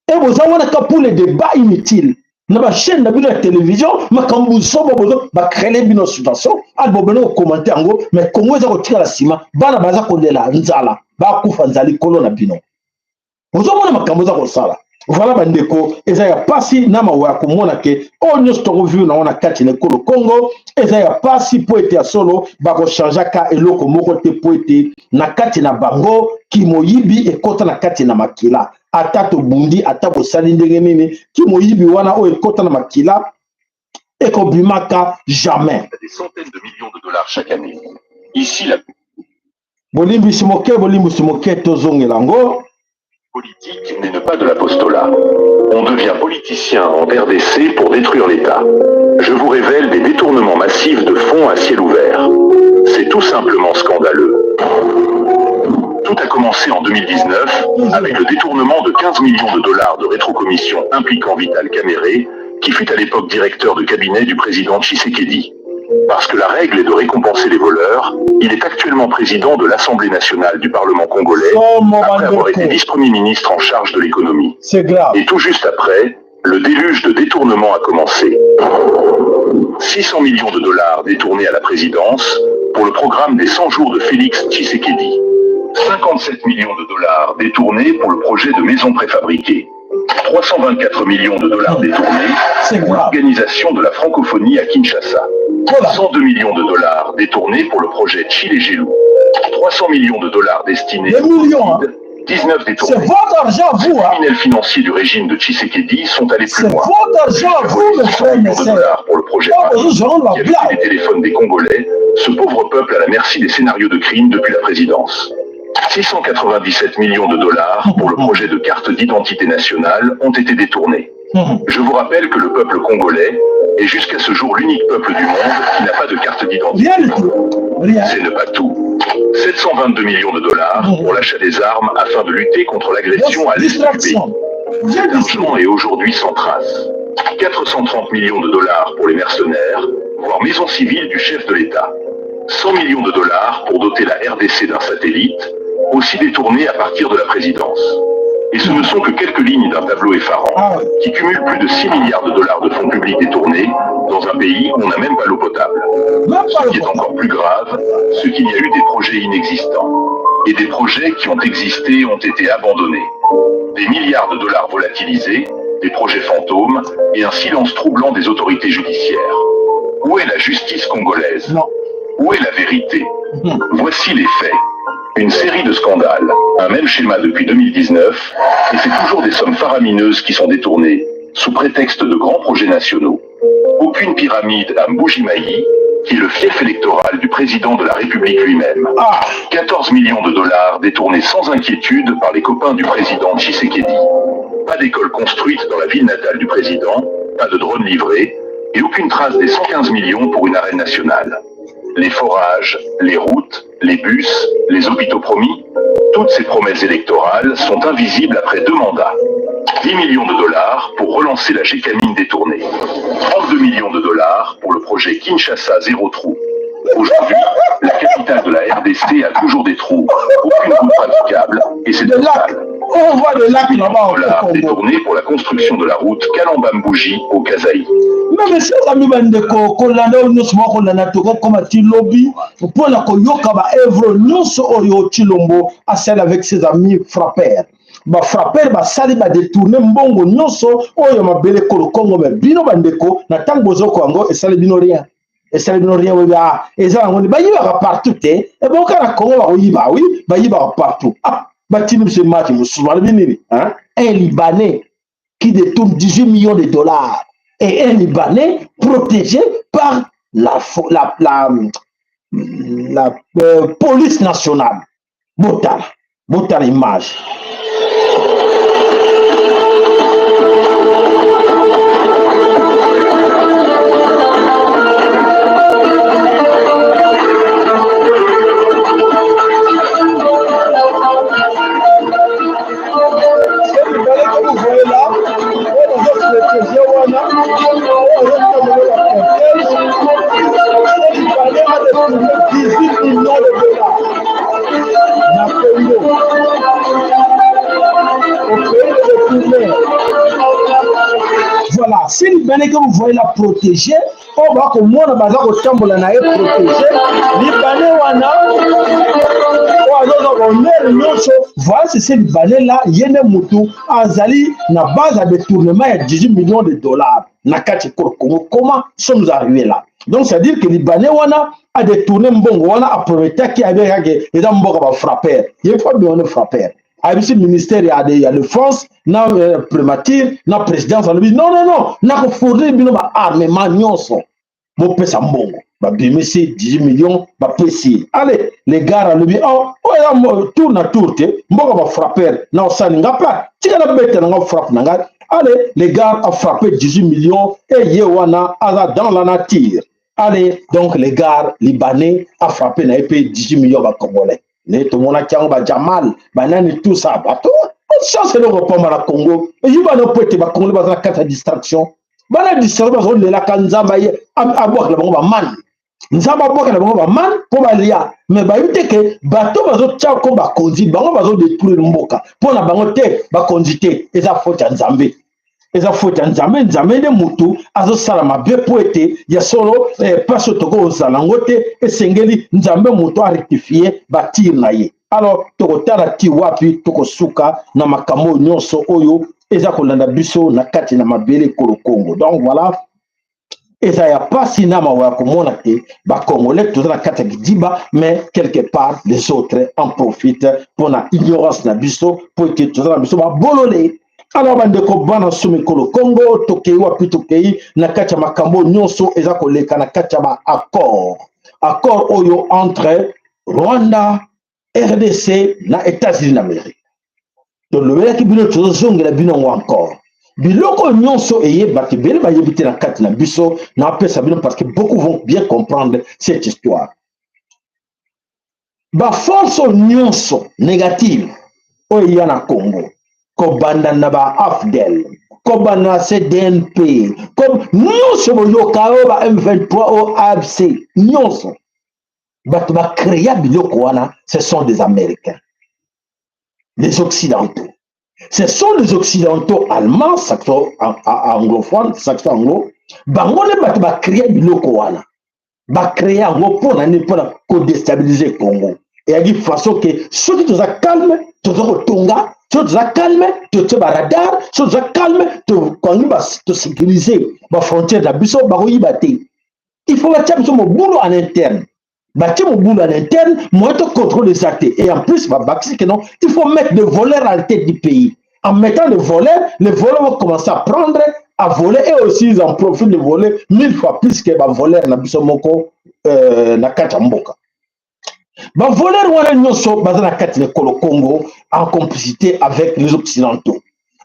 E boza wana ka pour le débat inutile na bachaîne na bino ya télévision. Makambo sobo bozo bacréer bino situation ali bobene kocommenter yango, mais Congo eza kotikala nsima. Bana baza kolela nzala, bakufa nzala likolo na bino. Ozomona makambo eza kosala. Voilà, bandeko, eza ya pasi na mawa ya komona ke oyo nyonso tokovivre nango na kati na ekolo Congo eza ya pasi, mpo ete ya solo bakochangeaka eloko moko te, mpo ete na kati na bango kimoyibi ekɔta na kati na makila. Ata tobundi, ata bosali ndenge nini, kimoyibi wana oyo ekɔta na makila ekobimaka jamais.
Des centaines de millions de dollars chaque année. Ici, la
Bolimbisi moke, bolimbisi moke, tozongela yango.
Politique n'est pas de l'apostolat. On devient politicien en RDC pour détruire l'État. Je vous révèle des détournements massifs de fonds à ciel ouvert. C'est tout simplement scandaleux. Tout a commencé en 2019 avec le détournement de 15 millions de dollars de rétrocommission impliquant Vital Kamerhe, qui fut à l'époque directeur de cabinet du président Tshisekedi. Parce que la règle est de récompenser les voleurs, il est actuellement président de l'Assemblée nationale du Parlement congolais,
Somo,
après avoir
bandeko.
Été vice-premier ministre en charge de l'économie.
C'est grave.
Et tout juste après, le déluge de détournements a commencé. 600 millions de dollars détournés à la présidence pour le programme des 100 jours de Félix Tshisekedi. 57 millions de dollars détournés pour le projet de maisons préfabriquées. 324 millions de dollars détournés pour l'organisation de la francophonie à Kinshasa. 102 millions de dollars détournés pour le projet Tshilejelu. 300 millions de dollars destinés
Des millions, hein.
19 détournés.
C'est votre argent, vous.
Les criminels financiers du régime de Tshisekedi sont allés plus
C'est
loin.
votre argent, vous, mes frères, mes
de
sœurs.
dollars pour le projet
Oh, vous aurez la
qui a
blague.
les téléphones des Congolais, ce pauvre peuple à la merci des scénarios de crimes depuis la présidence. 697 millions de dollars pour le projet de carte d'identité nationale ont été détournés. Je vous rappelle que le peuple congolais est jusqu'à ce jour l'unique peuple du monde qui n'a pas de carte d'identité.
Rien du tout. Rien.
C'est ne pas tout. 722 millions de dollars pour l'achat des armes afin de lutter contre l'agression à l'est du pays.
Distraction.
Cet argent est aujourd'hui sans trace. 430 millions de dollars pour les mercenaires, voire maison civile du chef de l'État. 100 millions de dollars pour doter la RDC d'un satellite, aussi détourné à partir de la présidence. Et ce ne sont que quelques lignes d'un tableau effarant,
Ah ouais.
qui cumule plus de 6 milliards de dollars de fonds publics détournés dans un pays où on n'a même pas l'eau potable.
Même pas
Ce
le
qui est encore plus grave, c'est qu'il y a eu des projets inexistants. Et des projets qui ont existé ont été abandonnés. Des milliards de dollars volatilisés, des projets fantômes et un silence troublant des autorités judiciaires. Où est la justice congolaise
Non.
Où est la vérité Voici les faits. Une série de scandales, un même schéma depuis 2019, et c'est toujours des sommes faramineuses qui sont détournées, sous prétexte de grands projets nationaux. Aucune pyramide à Mbujimayi, qui est le fief électoral du président de la République lui-même.
Ah,
14 millions de dollars détournés sans inquiétude par les copains du président Tshisekedi. Pas d'école construite dans la ville natale du président, pas de drone livré, et aucune trace des 115 millions pour une arène nationale. Les forages, les routes, les bus, les hôpitaux promis, toutes ces promesses électorales sont invisibles après deux mandats. 10 millions de dollars pour relancer la Gécamine détournée. 32 millions de dollars pour le projet Kinshasa Zéro Trou. Aujourd'hui, la capitale de la RDC a toujours des trous, aucune route praticable, et c'est
le lac.
total.
On voit le lac là-bas au
Dollars
Congo.
détournés pour la construction de la route Kalamba-Mbouji au Kasaï.
Mais mes chers amis bandeko, kolanda oyo nyonso bakolanda, tokokoma ti lobi mpona koyoka baœuvre nyonso oyo Tshilombo asali avec ses amis frappeurs. Bafrappeur basali, badétourner mbongo nyonso oyo mabele kolo Kongo. Me bino bandeko, na ntango bozoko yango, esali bino rien, esali bino rien. Oyo ah, eza yango nde bayibaka partout te, eboka na Kongo bakoyiba. Oui, bayibaka partout. Ah, batindi biso image mosusu, balobi nini, hein? Un Libanais qui détourne 18 millions de dollars et un Libanais protégé par la police nationale. Botala, botala image. Ce Libanais que vous voyez là, on va protéger wana, on va la protège. Ce Libanais a détourné 18 millions de dollars. Na Congo. Au pays de détourner. Voilà, ce Libanais que vous voyez là protégé, oyo bakomona baza kotambola na ye protégé, Libanais wana oyo azozwa bahonneur nyonso. Voilà, c'est ce Libanais là, ye nde motu azali na base ya détournement ya 18 millions de dollars na kati ekolo Congo. Comment sommes arrivés là? Donc c'est à dire que Libanais wana a détourné mbongo wana, aprometaki, abekaki eza mboka bafrappeur, ye fo wana frappeur, ayebisi ministère ya défense na primature na présidence, alobi: "Non, non, non, nakofournir bino baarmement nyonso, bopesa mbongo." Babimisi 18 millions, bapesi ye. Allez, les gars, alobi: "Oh, oyo eza tour na tour te, mboka bafrappeur na osali nga mpe, tika nabeta na nga frappe na ngai." Allez, les gars, a frappé 18 millions et ye wana aza dans la nature. Allez, donc les gars libanais a frappé na ye mpe 18 millions bacongolais ne tomonaki yango, bajamal banani, tout ça, bato chance eloko pamba na Congo eyibana po ete bacongolais baza na kati ya distraction. Bana distraction, bazolelaka Nzambe aye abwakela bango bamane, Nzambe abwakela bango bamane mpo balia. Me bayebi te ke bato bazotia ko bakonzi bango bazodétruire mboka mpo na bango te. Bakonzi te, eza faute ya Nzambe, eza faute ya Nzambe. Nzambe nde motu azosala mabe mpo ete ya solo place oyo tokozala yango te. Esengeli Nzambe moto arectifier batir na ye. Alors tokotala ti wapi tokosuka na makambo oyo nyonso oyo eza kolanda biso na kati na mabele ekolo Congo. Donc voilà, eza ya pasi na mawa ya komona te bacongolais toza na kati ya kidiba, mais quelque part les autres en profitent mpona ignorance na biso, mpo ete toza na biso babolole. Alors bandeko bana so mikolo Congo, tokei wapi? Tokei na kati ya makambo nyonso eza koleka na kati ya baaccord, accord oyo entre Rwanda, RDC na États-Unis d'Amérique. Tolobelaki bino, tozozongela bino yango encore. Biloko nyonso eyebaki, ebele bayebi te na kati na biso. Napesa bino parce que beaucoup vont bien comprendre cette histoire. Baforce nyonso négative oyo eya na Congo, kobanda na ba AFDL, kobanda na CDNP, nyonso boyoka oyo ba M23 o AFC, nyonso bato bacréa biloko wana, ce sont des Américains, les Occidentaux. Ce sont les Occidentaux allemands, saxo anglophone, saxo anglo. Bango nde bato bacréa biloko wana. Bacréa yango mpona nini? Mpona kodéstabiliser Congo. Eyaki façon ke soki toza calme, toza kotonga, soki toza calme, totie baradar, soki toza calme, tokangi, tosécuriser bafrontière na biso, bakoyiba te. Il faut batia biso mobulu en interne. Batie mobulu en interne, moyen to contrôle eza te. Et en plus babakisi ke non, il faut mettre des voleurs à la tête du pays. En mettant les voleurs, les voleurs vont commencer à prendre, à voler, et aussi ils en profitent de voler mille fois plus que bavoleur na biso moko na kati ya mboka. Bavoleur wana nyonso baza na kati na ekolo Congo en complicité avec les Occidentaux.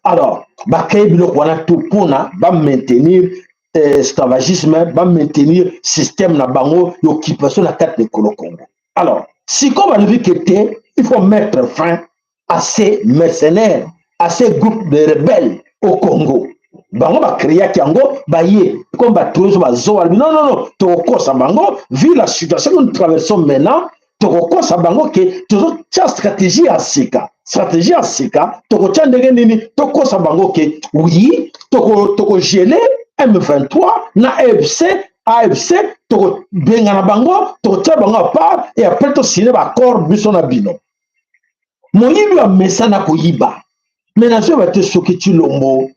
Alors bacréer biloko wana tout mpona bamaintenir esclavagisme, bamaintenir système na bango ya occupation na kati na ekolo Congo. Alors sikoyo balobi ke te, il faut mettre fin à ces mercenaires, à ces groupes de rebelles au Congo. Bango bacréaki yango, baye comme bato nyonso bazowa. Non, non, non, tokokosa bango. Vu la situation que nous traversons maintenant, tokokosa bango ke tozotia stratégie ya sika. Stratégie ya sika tokotia ndenge nini? Tokosa bango ke oui, tokogeler M23 na AFC, AFC, tokobengana bango, tokotia bango à part et après tosigner baaccord biso na bino. Moyibi amesana koyiba, mais nazoyeba te soki Tshilombo,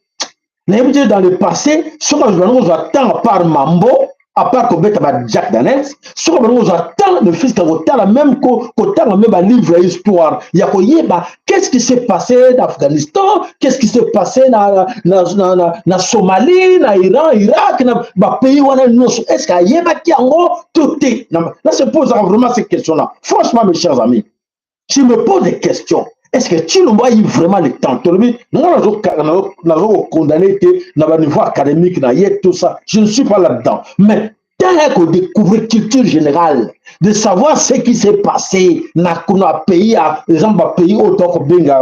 nayebi te, dans le passé soki azwa kozwa temps, à part mambo, à part kobeta ba Jack Daniels, soki bango kozwa temps ne fût-ce que kotala même, kotanga même balivre ya histoire ya koyeba qu'est-ce qui s'est passé na Afghanistan, qu'est-ce qui s'est passé na Somalie, na Iran, Irak, na bapays wana nyonso, est ce que ayebaki yango to te? Là se pose vraiment ces questions là. Franchement, mes chers amis, je me pose des questions. Est-ce que Tshilombo a eu vraiment le temps? Tolobi nga nazo kokondamner te na baniveau académique na ye, tout ça, je ne suis pas là-dedans, mais tant ya kodécouvrir culture générale, de savoir ce qui s'est passé na kuna pays ya exemple, bapays oyo tokobenga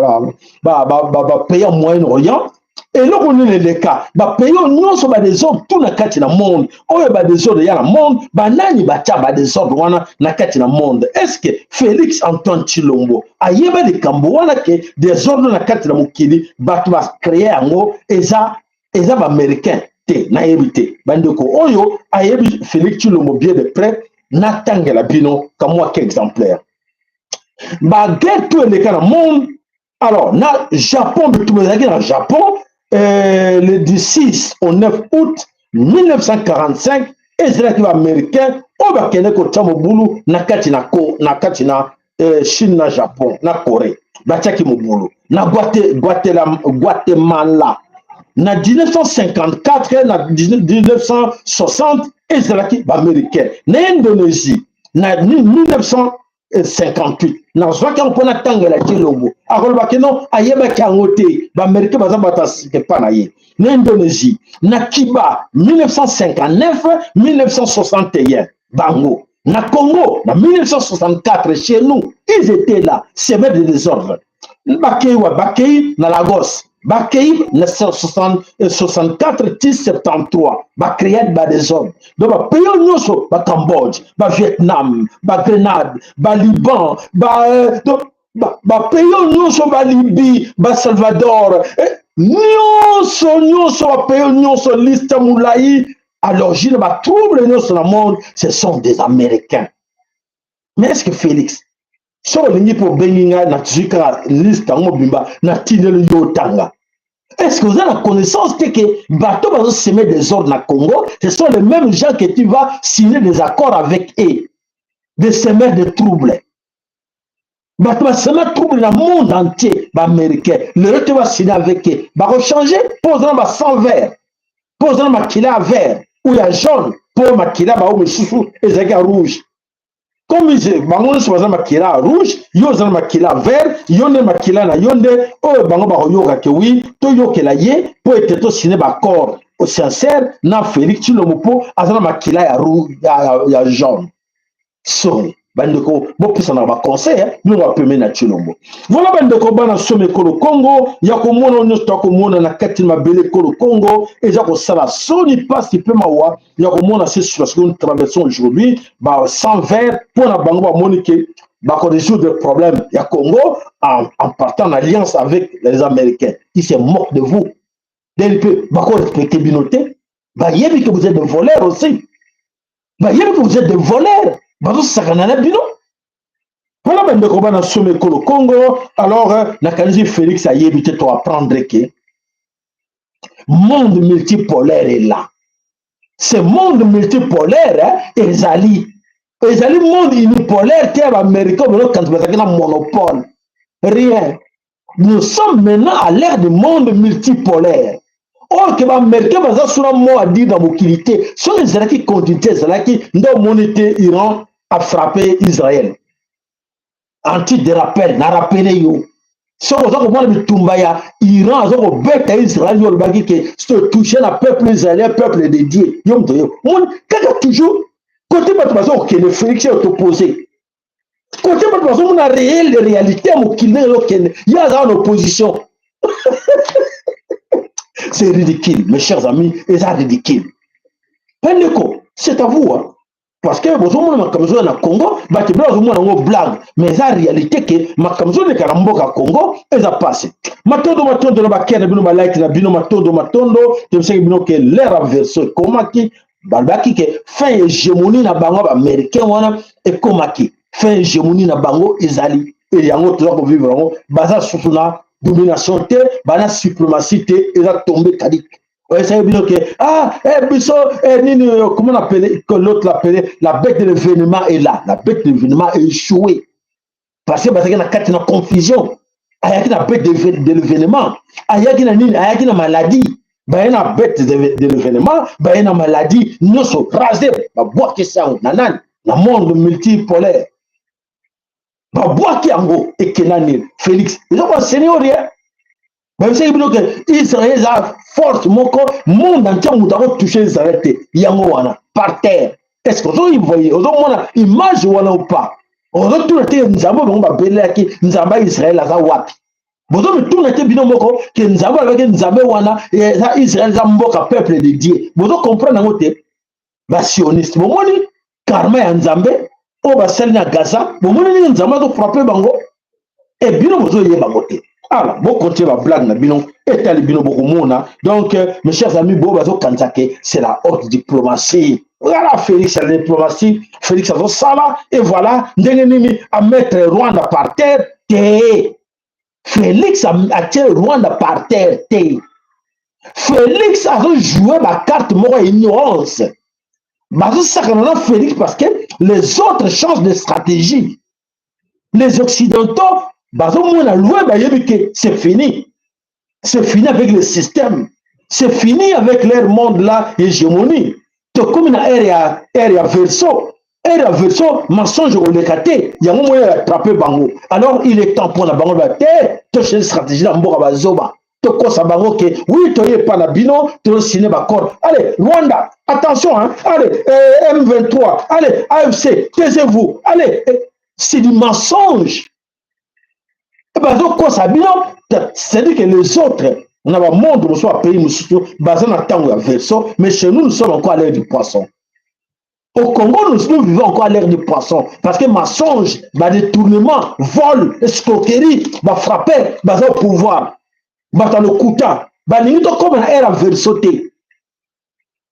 bapays ya Moyen-Orient, eloko nini eleka, bapays oyo nyonso, badésordre tout na kati na monde oyo, badésordre ya na monde, banani batya badésordre wana na kati na monde? Est ce que Félix Antoine Tshilombo ayeba likambo wana ke désordre na kati na mokili, bato bacréer yango eza baaméricain te? Nayebi te. Bandeko oyo ayebi Félix Tshilombo bien de près, natangela bino kamwa ke exemplaire baguerre tout eleka na monde. Alors na Japon, bitumba ezalaki na Japon le du 6 au 9 août 1945. Ezalaki baaméricain oyo bakende kotia mobulu na kati na, na kati na Chine, na Japon, na Corée. Batiaki mobulu na Guatemala na 1954, na 1960, ezalaki baaméricain. Na Indonésie na 1958. Nazwaki yango mpona ntangela Tshilombo, akolobaki no ayebaki yango te. Baaméricain baza bato ya sika epa na ye. Na Indonésie, na Cuba 1959, 1961, bango. Na Congo na 1964, chez nous, ils étaient là, semeur de désordre. Bakei wa bakei na Lagos, bakei na 64 ti 73, bacréer badésordre. Donc bapays oyo nyonso, bacambodge, bavietnam, bagrenade, baliban, bapays oyo nyonso, balibye, basalvador, nyonso nyonso, bapays oyo nyonso, liste molai. À l'origine batrouble nyonso na monde, ce sont des Américains. Mais est ce que Félix Soki olingi mpe obengi ngai, nazwi kaka liste yango mobimba, natindeli yo otanga. Est-ce que vous avez la connaissance que bato bazo semer des ordres na Congo, ce sont les mêmes gens que tu vas signer des accords avec eux, des semeurs de troubles? Bato basema trouble na monde entier, baaméricain, lelo te basigner avec eux, bakochange mpo oza na basang vert, mpo oza na makila ya vert ou ya jaune, mpo makila bao mosusu ezalaki ya rouge. Comme bango nyonso baza makila ya rouge, yo oza na makila vert, yo nde makila na yo nde oyo bango bakoyoka ke wi, toyokela ye mpo ete tosigne baaccord sincère na Félix Tshilombo, mpo aza na makila ya, rouge, ya jaune. Sorry bandeko, bopesanaka baconseil bino bapemeni na Tshilombo. Voilà bandeko, bana somi ekolo Kongo, ya komona nyonso tokomona na kati na mabele ekolo Kongo eza kosala soni, mpasi mpe mawa ya komona ce situation que nous traversons aujourd'hui. Ba sang vert, mpo na bango bamoni ke bakorésoudre problème ya Congo en partant en alliance avec les Américains qui se moquent de vous. Dès mpe bakorespecte bino te, bayebi que vous êtes des voleurs aussi, bayebi que vous êtes des voleurs, bazosakana na bino. Mpona bandeko bana somi ekolo Congo, alors nakanisi Félix ayebi te. To apprendre ke monde multipolaire est là. Ce monde multipolaire ezali monde unipolaire te ya baaméricain bazokanisa bazalaki na monopole. Rien, nous sommes maintenant à l'ère du monde multipolaire oyo ke baaméricain baza suna mot à dire na mokili te. Soki ezalaki continuité, ezalaki nde omoni te Iran afrappe Israël. En titre de rappel, na rappele yo, soki oza komona bitumba ya Iran aza kobeta Israel, yo olobaki ke touche na peuple israélien, peuple de Dieu. Yo moto yo omoni kaka toujours kote bato baza kokende, Félix otopose kote bato bazomona réel réalité ya mokili ndenge ezokende, ye aza na opposition. C'est ridicule, mes chers amis, eza ridicule. Pendeko, c'est à vous, hein? Parce que bozomona makambo ezoya na Congo, bato ebele bazomona yango blague, mais eza réalité ke makambo ezoleka na mboka Congo eza pasi. Matondo, matondo na bakere na bino, balike na bino, matondo, matondo. Tobisaki bino ke l'ère ya Verseau ekomaki. Balobaki ke fin hégémonie na bango baaméricain wana ekomaki, fin hégémonie na bango ezali yango toza kovivre yango. Baza susu na domination te, bana suprématie te, eza tombe caduc. Oyesaki bino ke ah eh, biso eh, nini, comment on appelle que l'autre l'appelait, la bête de l'événement est là. La bête de l'événement est échoué parce que bazalaki na kati na confusion. Ayaki na bête de l'événement, ayaki na nini, ayaki na maladie. Baye na bête de l'événement, baye na maladie nyonso rasé, babwakisi yango na nani, na monde multipolaire, babwaki yango ekenda nini. Félix eza koenseigne yo rien. Bayebisaki bino ke Israel eza force moko monde entier, moto akotouche Israel te. Yango wana par terre. Est ce que ozovoye, ozomona image wana ou pas? Ozotuna te Nzambe bango babelelaki, Nzambe ya Israel aza wapi? Bozomituna te bino moko ke Nzambe alobaki, Nzambe wana eza Israel, eza mboka peuple de Dieu. Bozocomprendre yango te, basioniste. Bomoni karma ya Nzambe oyo basali na Gaza, bomoni ndenge Nzambe azofrappe bango e bino bozoyeba yango te. Ala bokontinue bablague na bino, etali bino, bokomona. Donc mes chers amis, bo bazokanisa ke c'est la haute diplomatie. Voilà, Félix ya diplomatie, Félix azosala et voilà ndenge nini amettre Rwanda par terre te. Félix atie Rwanda par terre te. Félix azojoue bacarte moko ya ignorance, bazosakana na Félix parce que les autres changent de stratégie. Les Occidentaux bazomona loin, bayebi ke c'est fini, c'est fini avec le système, c'est fini avec leur monde là, hégémonie. Tokomi na ère ya Verseau. Ère ya Verseau, mensonge koleka te, yango moyo ya attrape bango. Alors il est temps mpona bango ba te tochange stratégie na mboka bazoba, tokosa bango ke oui, toye epa na bino, tosigne baaccord. Allez Rwanda, attention hein? Allez M23, allez AFC, taisez-vous, allez eh, c'est du mensonge, bazokosa bino. C'est-à-dire que les autres na bamonde mosusu, bapays mosusu baza na ntango ya Verseau, mais chez nous, nous sommes encore à l'ère du poisson. Au Congo, nous vivons encore à l'ère du poisson parce que mensonge, badétournement, vol, escroquerie, bafrappe baza au pouvoir. Bato ya lokuta balingi tokóma na ère ya Verseau te,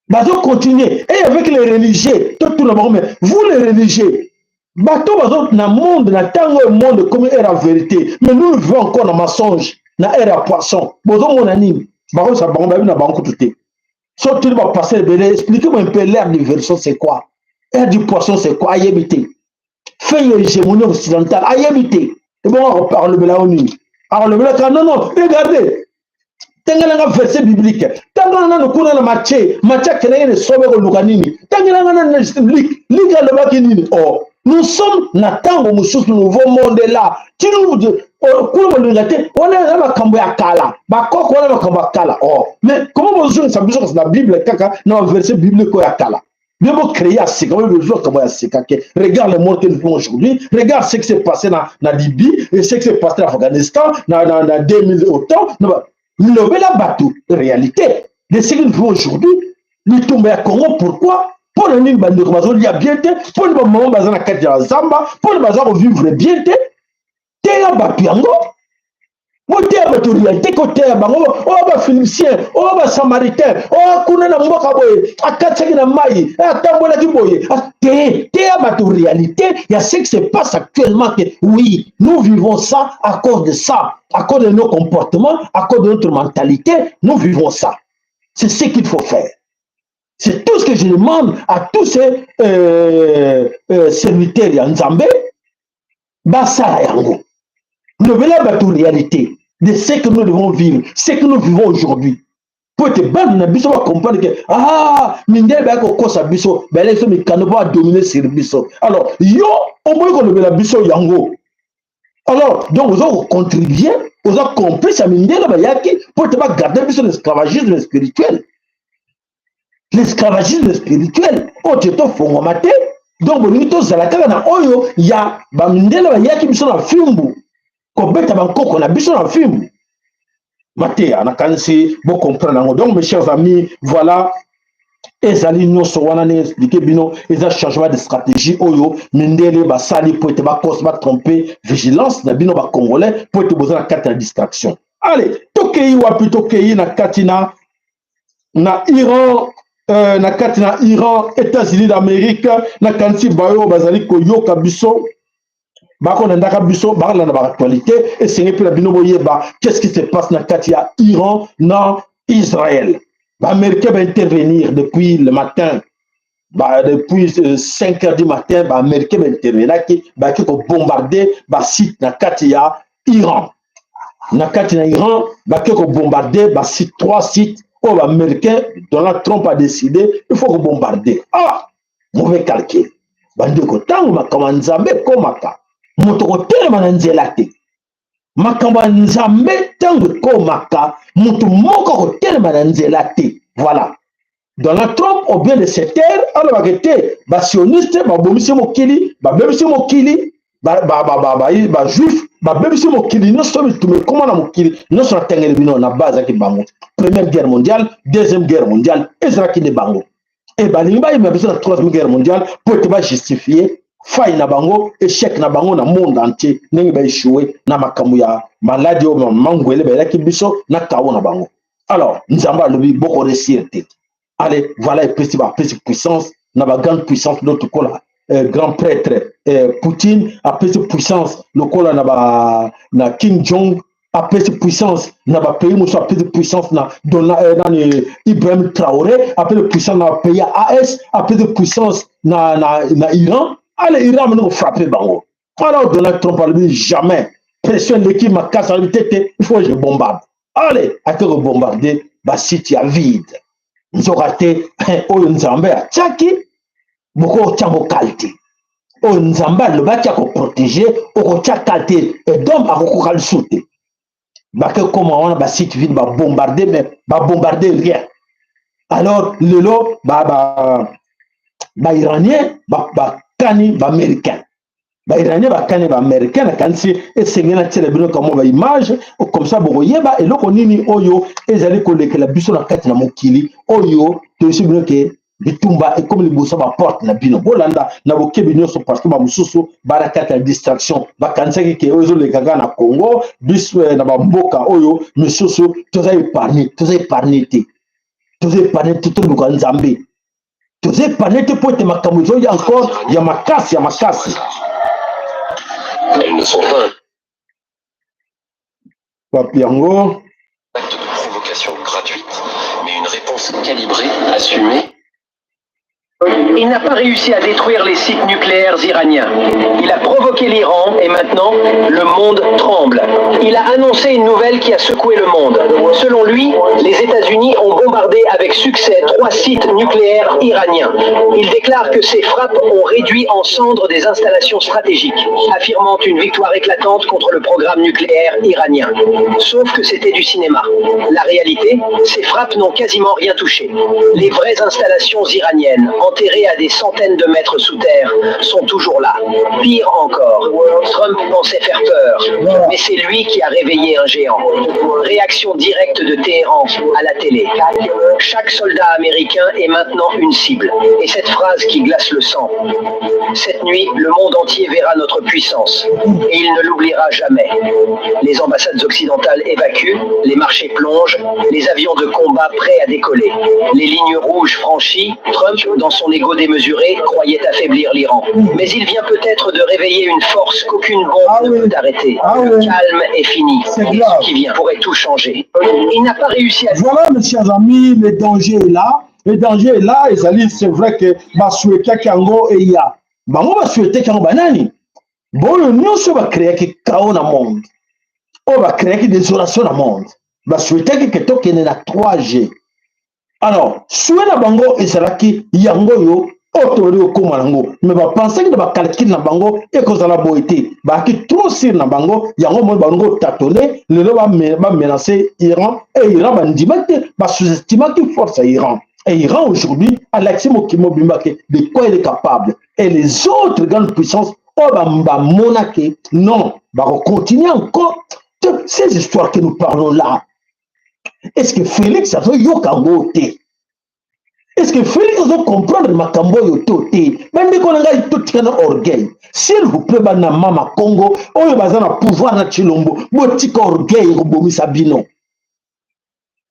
bazocontinue. Et avec les religieux, totuna bango, mais vous les religieux Bato bazo na monde na ntango oyo, monde ekomi ère ya vérité, mais nous vivons encore na mensonge, na ère ya poisson. Bozomona nini? Bakoyebisa bango, bayebi na bango kutu te. So tuni bapasteur ebele: "Expliquez moi un peu, l'ère du version, c'est quoi? Ère du poisson, c'est quoi?" Ayebi te. Fin ya hégémonie occidentale, ayebi te. Ebongo akolobela yo nini? Akolobelaka: "Non, non, regardez, tangelanga verset biblique, tangela nano kuna na Matthieu. Matthieu akendaki na esobe koluka nini? Tangelanga nano Luc. Luc alobaki nini?" Or nous sommes na ntango mosusu, nouveau monde là. Tino kuna bolinga te, wana eza makambo ya kala, bakoko wana, makambo ya kala. Or mais comment bozongisa biso kasi na Bible, kaka na baverset biblique oyo ya kala? Bien, bocréer ya sika, besoin makambo ya sika ke regarde le monde que nous vivons aujourd'hui, regarde ce qui s'est passé na Libye et ce qui s'est passé en Afghanistan na 2000 autant. Lobela bato réalité de ce que nous vivons aujourd'hui. Litumba ya Congo, pourquoi? Mpo na nini bandeko bazolia bien te? Mpo na bamama baza na kati ya zamba, mpo na baza kovivre bien te? Teya bato yango, boteya bato réalité. Koteya bango oyo baphénicien, oyo basamaritain, oyo kuna na mboka boye, akatisaki na mai, atambolaki boye te. Teya bato réalité ya ce qui se passe actuellement, que oui, nous vivons ça à cause de ça, à cause de nos comportements, à cause de notre mentalité, nous vivons ça. C'est ce qu'il faut faire. C'est tout ce que je demande à tous ces serviteurs ya Nzambe, basala yango. Lobela bato réalité de ce que nous devons vivre, ce que nous vivons aujourd'hui, po ete bana na biso bacomprendre ke ah, mindele bayaki kokosa biso, bayelaki biso mikando mpo badominer sur biso. Alors yo omoyi kolobela biso yango. Alors donc oza kocontribuer, oza complice ya mindele bayaki mpo ete bagarder biso l'esclavagisme spirituel, l'esclavagisme spirituel oyo te tofongwama te. Donc bolingi tozala kaka na oyo ya bamindele bayaki biso na fimbu, kobeta bankoko na biso na fimbu. Mateya, nakanisi bocomprendre yango. Donc mes chers amis, voilà, ezali nyonso wana ndenge expliquer bino. Eza changement de stratégie oyo mindele basali po ete bakosa, batromper vigilance na bino bacongolais, po ete boza na kati ya distraction. Allez, tokei wapi? Tokei na kati na Iran, na kati na Iran, États-Unis d'Amérique. Nakanisi baoyo bazali koyoka biso, bakolandaka biso, bakolanda baactualité. Esenge mpe na bino boyeba qu'est-ce qui se passe na kati ya Iran na Israël. Baaméricain baintervenir depuis le matin, depuis 5 heures du matin. Baaméricain baintervenaki, baki kobombarder basite na kati ya Iran. Na kati na Iran, bake kobombarder basite, trois sites oyo baaméricain. Donald Trump a décidé, il faut kobombarder. Ah, mauvais calcul, bandeko. Ntango makambo ya Nzambe ekomaka, moto kotelema na nzela te. Makambo ya Nzambe ntango ekomaka, moto moko kotelema na nzela te. Voilà, Donald Trump, au bien de cette terre, alobaka te basioniste babomisi mokili, babebisi mokili, bajuif babebisi mokili nyonso. Bitumba ekóma na mokili nyonso. Natangeli bino na base azalaki bango. Première guerre mondiale, deuxième guerre mondiale, ezalaki nde bango. E balingi bayeba biso na troisième guerre mondiale mpo ete bajustifier faille na bango, échec na bango na monde entier, ndenge baéchouer na makambo ya maladi oyo mangwele bayelaki biso na kao na bango. Alors Nzambe alobi bokoréussir te. Allez, voilà, epesi, bapesi puissance na bagrande puissance lokola grand prêtre Poutine, apesi puissance lokola na Kim Jong, apesi puissance na bapays mosusu, apesi puissance na nani, Ibrahim Traoré, apesi puissance na bapays ya as, apesi puissance na Iran. Ale, Iran amoni kofrapper bango. Alors Donald Trump alobi jamais, pression eleki makasi, alobi te te, il faut je bombarde. Allez, ake kobombarder basite ya vide. Nzoka te, oyo Nzambe atiaki, bokotya ngo kale te. Oyo Nzambe alobaki akoprotéger, okotya kale te. Edom akokoka lisusu te. Bake koma wana basite vide, babombarder, mais babombarder rien. Alors lelo bairanien bakani baaméricain, bairanien bakani baaméricain. Nakanisi esengeli natiela bino kamwa baimage comme ça, bokoyeba eloko nini oyo ezali kolekela biso na kati na mokili oyo. Toyesi bino ke bitumba ekomi liboso baporte na bino. Bolanda na bokebi nyonso, parce que bamosusu bana kati ya distraction, bakanisaki ke oyo ezoleka kaka na Congo. Biso na bamboka oyo misusu toza épargne, toza épargne te, toza épargne te. Toluka Nzambe. Toza epane te mpo ete makambo ezoya encore ya makasi ya makasi.
Elles ne sont pas
Wapi yango?
Acte de provocation gratuite, mais une réponse calibrée, assumée.
Il n'a pas réussi à détruire les sites nucléaires iraniens. Il a provoqué l'Iran et maintenant, le monde tremble. Il a annoncé une nouvelle qui a secoué le monde. Selon lui, les États-Unis ont bombardé avec succès trois sites nucléaires iraniens. Il déclare que ces frappes ont réduit en cendres des installations stratégiques, affirmant une victoire éclatante contre le programme nucléaire iranien. Sauf que c'était du cinéma. La réalité, ces frappes n'ont quasiment rien touché. Les vraies installations iraniennes, enterrées à des centaines de mètres sous terre, sont toujours là. Pire encore, Trump pensait faire peur, mais c'est lui qui a réveillé un géant. Réaction directe de Téhéran à la télé. Chaque soldat américain est maintenant une cible. Et cette phrase qui glace le sang. Cette nuit, le monde entier verra notre puissance. Et il ne l'oubliera jamais. Les ambassades occidentales évacuent, les marchés plongent, les avions de combat prêts à décoller. Les lignes rouges franchies, Trump, dans son ego démesuré, croyait affaiblir l'Iran. Mais il vient peut-être de réveiller une force qu'aucune bombe ne peut arrêter. Le calme est fini.
C'est
Et
grave.
ce qui vient pourrait tout changer. Il n'a pas réussi à...
Voilà, mes chers amis, le danger est là. Le danger est là. Ezali, c'est vrai que basouhaitaki yango eya. Bango basouhaitaki yango banani? Boyo nyonso bacréaki chaos na monde. Oyo bacréaki désolation na monde. Basouhaitaki ke tokende na 3G. Alors, souhait na bango ezalaki yango oyo oyo tobandi kokóma nango, mais bapensaki na bacalcul na bango ekozala boye te. Bayaki trop sûr na bango yango moi bango tâtonner. Lelo bamenace Iran et Iran bandimaki te, basous-estimaki force ya Iran. Et Iran aujourd'hui alakisi mokili mobimba ke de quoi il est capable. Et les autres grandes puissances oyo bamonaki non, bakocontinue encore ces histoires que nous parlons là. Est-ce que Félix azoyoka yango te? Est-ce que Félix azocomprendre makambo oyo to te? Bandeko na ngai, totika na orgueil, s'il vous plaît. Bana mama Congo oyo baza na pouvoir na Tshilombo, botika orgueil, ekobomisa bino.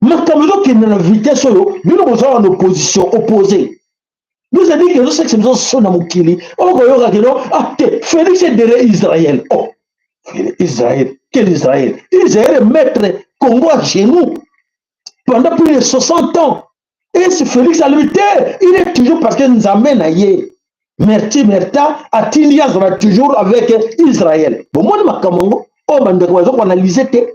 Makambo ezokende na vitesse oyo bino bozala na opposition opposé. Nous a dit que ezosekisa biso so na mokili oyo koyoka keno ah te, Félix est derrière Israël. Oh, Israël, quel Israël? Israël est mettre Congo à genoux pendant plus de 60 ans. Et ce Félix alobi te, il est toujours parce que Nzambe na ye Merti Merta atindi azala toujours avec Israël. Bomoni makambo yango oyo bandeko baza koanalyse te.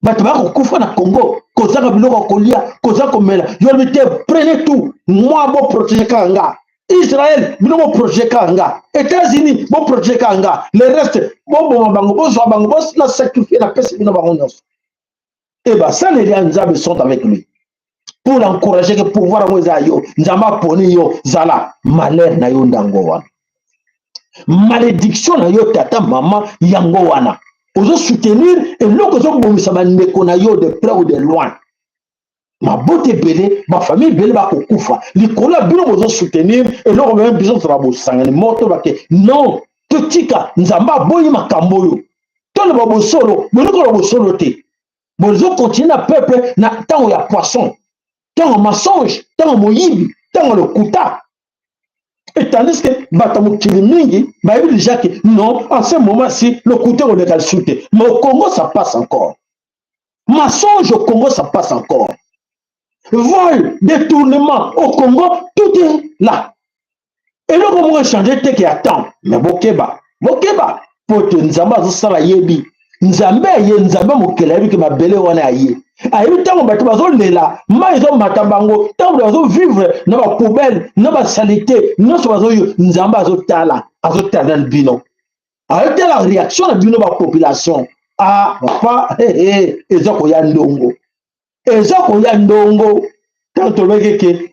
Bato bakokufa na Congo, kozanga biloko ya kolia, koza komela. Yo alobi te, prenez tout, moi boprotege kaka nga. Israël, bino boprotege kaka nga. États-Unis, boprotege kaka nga. Le reste boboma bango, bozwa bango, na sacrifie, napesi bino bango nyonso. E basaleli ya Nzambe sont avec lui pour l'encourager que pouvoir yango eza yo, Nzambe aponi yo, zala. Malheur na yo ndango wana, malédiction na yo tata mama yango wana. Ozosoutenir eloko ezobomisa bandeko na yo de près ou de loin. Mabota ebele, bafamille ebele bakokufa likolo ya bino. Bozosoutenir eloko meme biso tozala bosangani moto bake non, totika. Nzambe aboyi makambo oyo. Toloba bosolo, bolikoloba bosolo te. Bozokontinue na peuple na ntango ya poisson, ntango mensonge, ntango moyibi, ntango lokuta. Et tandis que bato ya mokili mingi bayebi déjà que non, en ce moment ci lokuta ekoleka lisusu te. Mais au Congo ça passe encore. Mensonge au Congo, ça passe encore. Vol, détournement au Congo, tout est là. Eloko moko echange te ke ya temps. Mais bokeba, bokeba, po te Nzambe azosala. Yebi Nzambe aye, Nzambe mokeli ayebi ke mabele wana aye, ayebi ntango bato bazolela, mai ezomata bango, ntango bazovivre na bapoubelle, na basaleté nyonso bazoyo. Nzambe azotala, azotala na bino, azotala réaction na bino bapopulation. Ah papa, eza koya ndongo, eza koya ndongo. Ntango tolobaki ke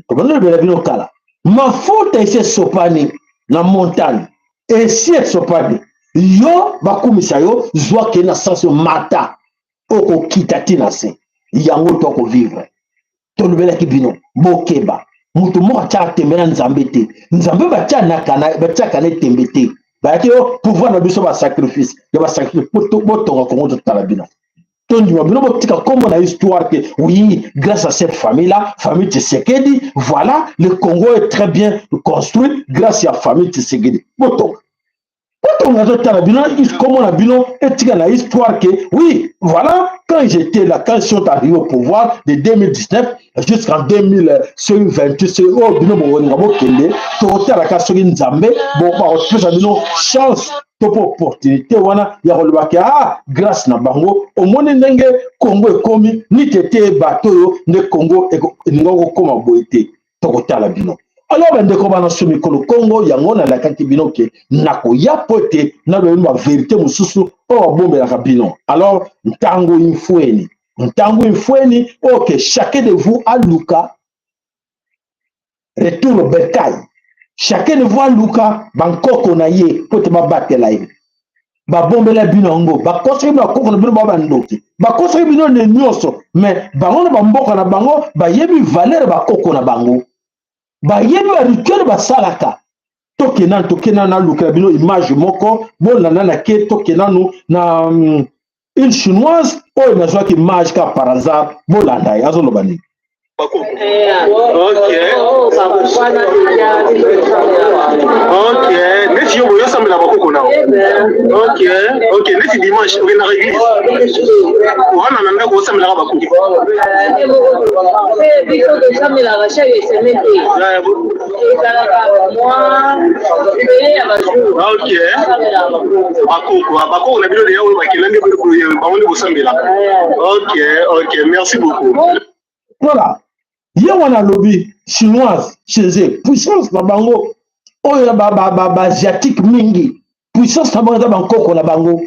tobandolobela bino kala, mafuta esi esopani na montagne, esi esopani. Yo bakumisa yo, zwa ke na sens mata, okokita ntina se yango to akovivre. Tolobelaki bino, bokeba. Moto moko atiaka tembe na Nzambe te. Nzambe batiaka na tembe te. Bayaki yo pouvoir na biso, basacrifice ya basacrifice, botonga Kongo, totala bino. Tondima bino, botika kombo na histoire te. Oui, grâce à cette famille là, famille Tshisekedi, voilà, le Congo est très bien construit grâce à famille Tshisekedi. Botonga, botonga, totala bino, kombo na bino etika na histoire que oui, voilà, quand j'étais là, quand ils sont arrivés au pouvoir de 2019 jusqu'en 2028, oyo bino bokolinga bokende, tokotalaka soki Nzambe bakopesa bino chance to mpo opportunité wana ya kolobaki: ah, grâce na bango, omoni ndenge Congo ekomi nite te. Bato oyo nde Congo elinga kokóma boye te. Tokotala bino. Alors bandeko, bana so mikolo Congo yango nalakaki bino ke nakoya po ete nalobi bavérité mosusu oyo babombelaka bino. Alors ntango infweni, ntango infweni oyo ke chacun de vous aluka retour au bercail, chacun de vous aluka bankoko na ye po ete babatela ye. Babombela bino yango, bakosaki bino bakoko na bino, bao bandoki, bakosaki bino ne nyonso. Mais bango na bamboka na bango bayebi valeur bakoko na bango, bayebi barituel basalaka. Tokenda, tokenda, nalukela bino image moko, bolanda na ke tokenda nanu na une Chinoise oyo nazwaki image kaka par hasard. Bolanda ye azoloba nini.
Ok, neti yo boye osambela bakoko na. Ok, neti dimanche okendaka église wana na ndako, osambelaka bakoko?
Biso tosambelaka chaque semaine te, ezalaka mwa ebele ya bajour.
Ok, bakoko na bino deya oyo bakenda nde bango nde bosambelaka. Ok, merci beaucoup.
Voilà, ye wana alobi Chinoise chez eux, puissance na bango oyo baasiatique mingi, puissance na bango eza bankoko na bango.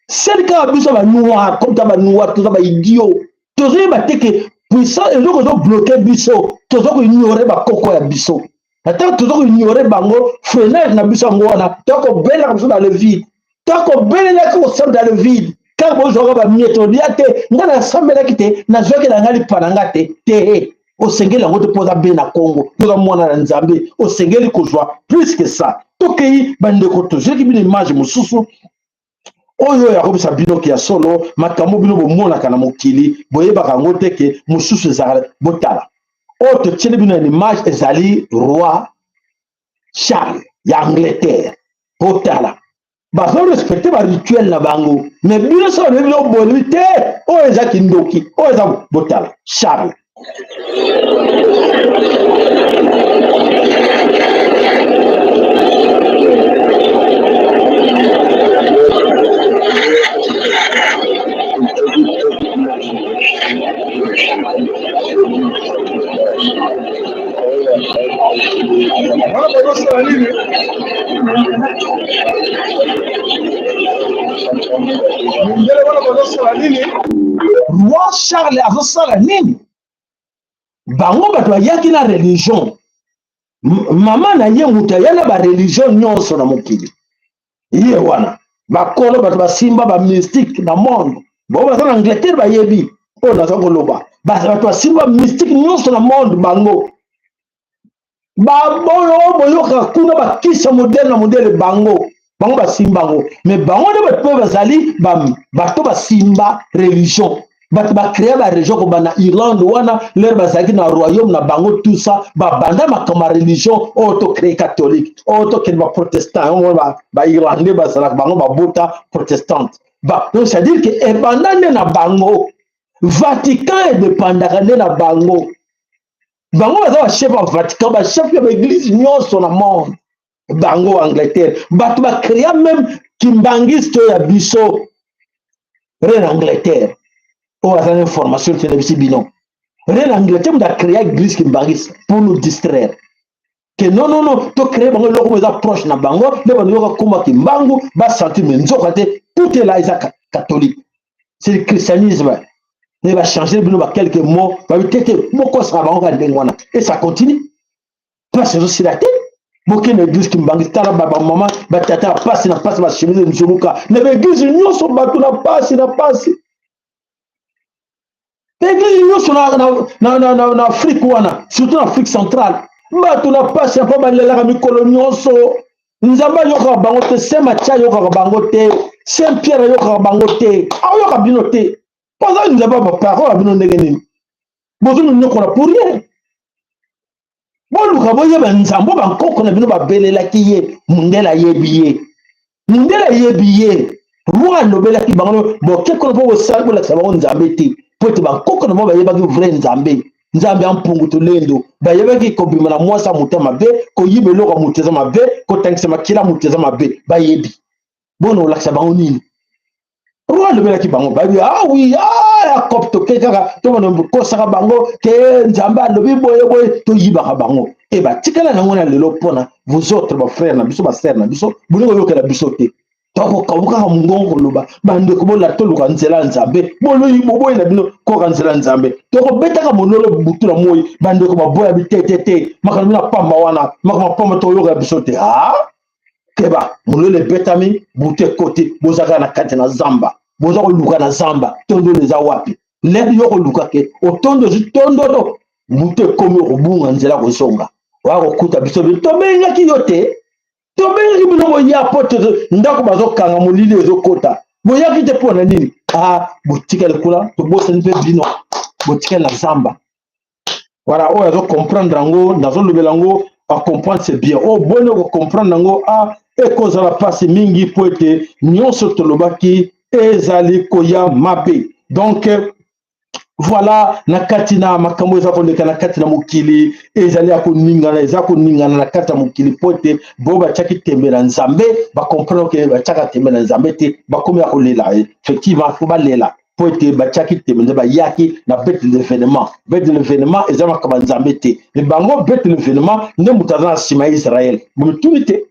Seli kaka biso banoir, comme ta banoir toza baidiot, tozoyeba te ke puissance eloko ezobloquer biso, toza koignorer bakoko ya biso. Ata toza koignorer bango, freinage na biso yango wana. Toza kobelaka biso dans le vide, toza kobelelaki kosala dans le vide. Kaka bozwaka bamieto olia te, ngai nasambelaki te, nazwaki na ngai lipa na nga te. Te, osengeli yango te, mpo oza be na Kongo, mpo oza mwana na Nzambe, osengeli kozwa plus que ça. Tokei bandeko, tozwaki bino image mosusu oyo yakobisa bino ke ya solo, makambo bino bomonaka na mokili, boyebaka yango te ke mosusu ezalaka. Botala oyo totieli bino ya image, ezali roi Charles ya Angleterre. Botala, bazorespecter barituel na bango. Mais bino so balobi bino bolobi te, oyo eza kindoki, oyo eza. Botala Charles.
Wana bazosala nini? Mindele wana bazosala nini?
Roi Charles azosala nini? Bango bato bayaki na religion. Mama na ye moto aya na bareligion nyonso na mokili. Ye wana bakolo, bato basimba bamystique na monde, bao baza na Angleterre bayebi oyo naza koloba. Bato basimba mystique nyonso na monde, bango baboyo boyokaka kuna bakisa modèle na modèle, bango basimba yango. Mais bango nde bato mpe bazali bato basimba religion, bato bacréer bareligion kobanda Irlande wana, lere bazalaki na royaume na bango, tout ça. Babanda makambo ya religion oyo, tocréer catholique, oyo tokende baprotestant. Yango bairlandais bazalaka, bango babota protestante. Donc c'est à dire ke ebanda nde na bango. Vatican edépendaka nde na bango. Bango baza bachef ya Vatican, bachef ya baeglise nyonso na monde. Bango Angleterre, bato bacréa même kimbangiste oyo ya biso, reine Angleterre oyo aza na information te na biso bino. Reine Angleterre moto acréa église kimbangiste pour nous distraire ke non, non, non, tocréer bango eloko mo eza proche na bango nde bandoyoka komba Kimbangu, basentir. Mais nzoka te, tout est là, eza catholique, c'est le christianisme. Nde bachanger bino ba quelques mots, babi te te, bokosaka bango kaka ndenge wana et ça continue. Place ezosila te. Bokende église Kimbangi, tala bamama, batata ya pasi na pasi, bachemise nzuluka na baeglise nyonso, bato na pasi na pasi. Église nyonso na Afrique wana, surtout na Afrique centrale, bato na pasi mpo balelaka mikolo nyonso. Nzambe ayokaka bango te, Saint Mathieu ayokaka bango te, Saint Pierre ayokaka bango te, aoyoka bino te. Baza nzambe ya baparent na bino ndenge nini? Bozominyokola pour rien. Boluka boyeba nzambe bankoko na bino babelelaki ye. Mundele ayebi ye, mundele ayebi ye. Roi alobelaki bango boke kuna mpo bosala bolakisa bango nzambe te, mpo ete bankoko na bango bayebaki vrai nzambe, nzambe ya mpungu tolendo. Bayebaki kobima na mwasi ya moto ya mabe, koyiba eloko ya moto eza mabe, kotangisa makila ya moto eza mabe. Bayebi bona olakisa bango nini? Roi alobelaki bango, bayebi. Ah oui, ah ya cop toke kaka tobana kosaka bango ke nzambe alobi boye boye, toyibaka bango e batikala nango na lelo. Mpona vous autres bafrère na biso, basere na biso, bolingi koyokela biso te. Tokokabu kaka mongongo koloba, bandeko, bola toluka nzela ya nzambe. Boloyi boboyi na bino koka nzela ya nzambe. Tokobetaka mololo butu na moi. Bandeko baboya bi te te te, makambo bino pamba wana, makambo pamba, tokoyokela biso te. Ah, keba, mololo ebetami, butu ekoti, bozalaka na kati na zamba, boza koluka na zamba tondolo eza wapi. Lere yo koluka ke otondo ozwi tondolo, butu ekomi, okobunga nzela kozonga, oya kokuta biso tobengaki yo te. Tobengaki bino boya po ndako bazokanga, molili ezokota, boyaki te. Mpo na nini? Ah, botikali kuna, tobosani mpe bino, botikali na zamba. Voilà, oyo azocomprendre yango nazolobela yango, acomprendre, c'est bien. Oyo boni okocomprendre yango, a ekozala mpasi mingi, mpo ete nyonso tolobaki ezali koya mabe. Donc voilà, na kati na makambo eza koleka na kati na mokili, ezali ya koningana, eza koningana na kati ya mokili, mpo ete bo batiaki tembe na nzambe, bacomprendre ke batiaka tembe na nzambe te, bakomi ya kolela. Effectivement, fo balela, mpo ete batiaki tembe nde bayaki na bete l'événement. Bete l'événement eza makambo ya nzambe te, me bango bete l'événement nde moto aza na nsima ya Israel. Bomituni te,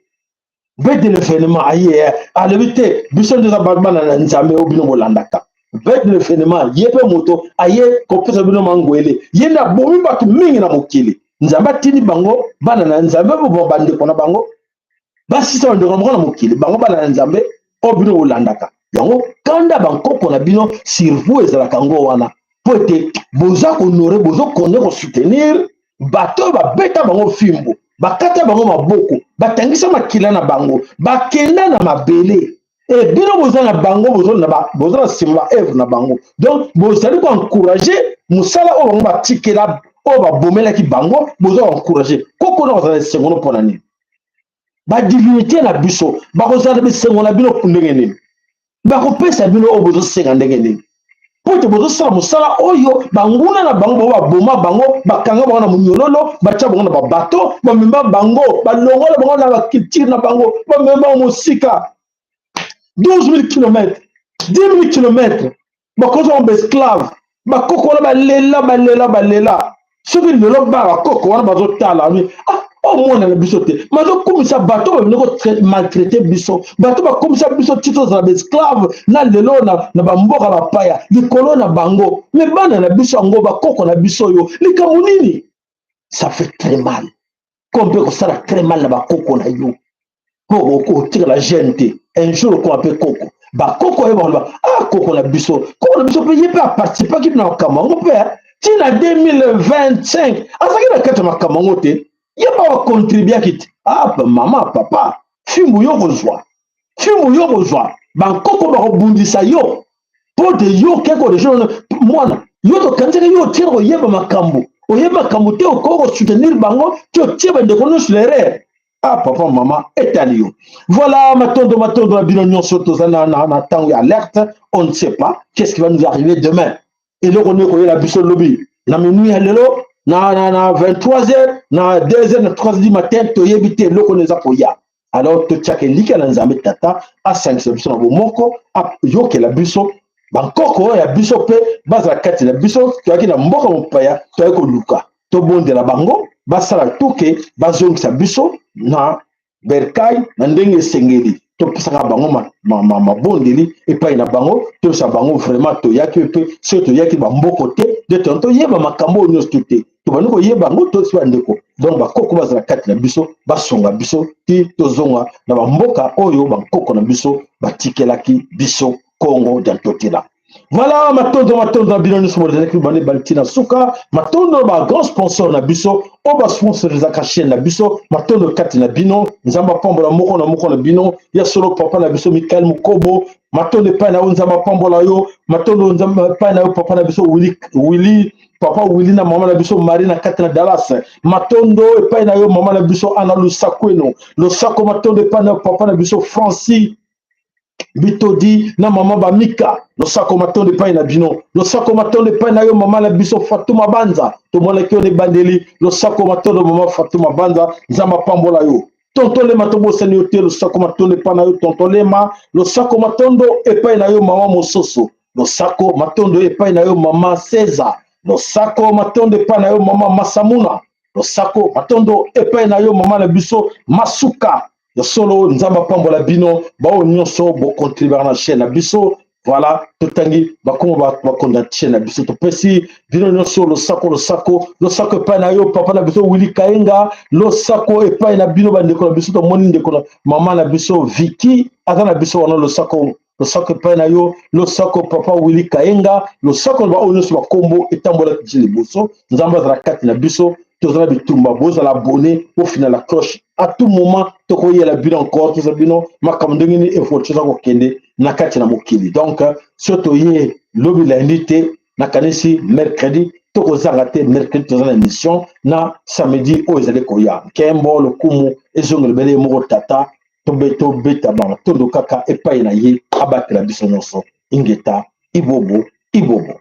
bete l'événement aye alobi te biso nde eza bana na nzambe oyo bino bolandaka. Bete l'événement ye mpe moto aye kopesa bino mangwele, ye nde abomi bato mingi na mokili. Nzambe atindi bango bana na nzambe, bandeko na bango basisa bandeko na bango na mokili, bango bana na nzambe oyo bino bolandaka yango. Kanda bankoko na bino sur vous ezalaka yango wana, mpo ete boza kohonorer, bozokonde kosoutenir bato oyo babeta bango fimbo, bakata bango maboko, batangisa makila na bango, bakenda na mabele. E bino boza na bango, boza na nsima baœuvre na bango. Donc bozali koencourager mosala oyo bango batikela, oyo babomelaki bango. Boza koencourager koko na kozala esengo no mpo na nini? Badivinité na biso bakozala na bisengo na bino ndenge nini? Bakopesa bino oyo bozosenga ndenge nini? Mpo ete bozosala mosala oyo banguna na bango bango baboma bango, bakanga bango na monyololo, batia bango na babato, bamema bango, balongola bango na baculture na bango, bamema bango mosika 12 000 km, 10 000 km, bakozwa bango baesclave. Bakoko wana balela, balela, balela. Soki lelo bana bakoko wana bazotala, ah, omona na biso te, bazokumisa bato babino komaltraiter biso, bato bakomisa biso ti tozala baesclave na lelo na bamboka bapaya likolo na bango. Me bana na biso yango, bakoko na biso oyo, likambo nini? Ça fait très mal, ko mpe kosala très mal na bakoko na yo, mpo otikala jeune te. Un jour okoma mpe koko, bakoko oyo bakoloba: ah, koko na biso, koko na biso mpe ye mpe aparticipaki na makambo yango mpe ntina 2025 azalaki na kati ya makambo yango te, ye mpe bakontribuaki te. Ah, mama, papa, fimbu yo kozwa, fimbu yo kozwa, bankoko bakobundisa yo mpo te yo keko deja mwana yo tokanisaki yo otie koyeba makambo, oyeba makambo te, okoki kosoutenir bango te, otie bandeko nyonso l'erreur. Ah, papa, mama, etali yo. Voilà, matondo, matondo na bino nyonso. Toza na ntango ya alerte. On ne sait pas qu'est-ce qui va nous arriver demain, eloko nini koyela biso lobi na minuit ya lelo, na 23 heures, na 2 heures, na 3 heures du matin. Toyebi te eloko nini eza koya. Alors totiaka elika na nzambe tata asangisa biso na bomoko, ayokela biso bankoko oyo ya biso mpe bazala kati na biso. Toyaki na mboka mopaya, toyaki koluka, tobondela bango basala tuke bazongisa biso na bercail na ndenge esengeli. Topesaka bango mabondeli epai na bango, toyebisa bango vraiment toyaki mpe soki toyaki bamboko te nde toyeba makambo oyo nyonso te, tobandi koyeba yango tosi bandeko. Donc bakoko bazala kati na biso, basunga biso ti tozonga na bamboka oyo bankoko na biso batikelaki biso, Kongo dia Ntotila. Voilà, matondo matondo na bino nyonso bozalaki bande baliti na suka. Matondo ba grand sponsor na biso oyo basponsorizaka chaîne na biso. Matondo kati na bino, Nzambe apambola moko na moko na bino. Ya solo, papa na biso Mikael Mukobo, matondo epai na yo, Nzambe apambola yo. Matondo Nzambe epai na yo, papa na biso Willy, Willy, papa Willy na mama na biso Marie na kati na Dallas. Matondo epai na yo, mama na biso Ana Lusakweno. Losako, matondo epai na yo, papa na biso Francis Bitodi na mama Bamika. Losako, matondo epai na bino. Losako, matondo epai na yo, mama na biso Fatuma Banza. Tomonaki yo na ebandeli. Losako, matondo, mama Fatuma Banza, Nzambe apambola yo. Tonton Lema, tobosani yo te. Losako, matondo epai na yo, tonton Lema. Losako, matondo epai na yo, mama Mososo. Losako, matondo epai na yo, mama César. Losako, matondo epai na yo, mama Masamuna. Losako, matondo epai na yo, mama na biso Masuka. Ya solo, Nzambe apambola bino baoyo nyonso bokontribuaka na chaîne na biso. Voilà, totangi bakombo bakonda chaîne na biso. Topesi bino nyonso losako, losako, losako epai na yo, papa na biso Willy Kaenga. Losako epai na bino, bandeko na biso. Tomoni ndeko na mama na biso Viki aza na biso wana. Losako, losako epai na yo. Losako, papa Willy Kaenga. Losako na baoyo nyonso bakombo etambolaki ti liboso. Nzambe azala kati na biso. Tozala bitumba, bozala abonné, bofina la cloche. À tout moment tokoyela bino encore, toza bino makambo ndenge nini évolution eza kokende na kati na mokili. Donc so toye lobi lundi te, nakanisi mercredi tokozanga te. Mercredi toza na émission na samedi oyo ezali koya. Nkembo, lokumu ezongela bele ye moko tata. Tobeta bango tondo kaka epai na ye, abatela biso nyonso. Ingeta, ibobo, ibobo.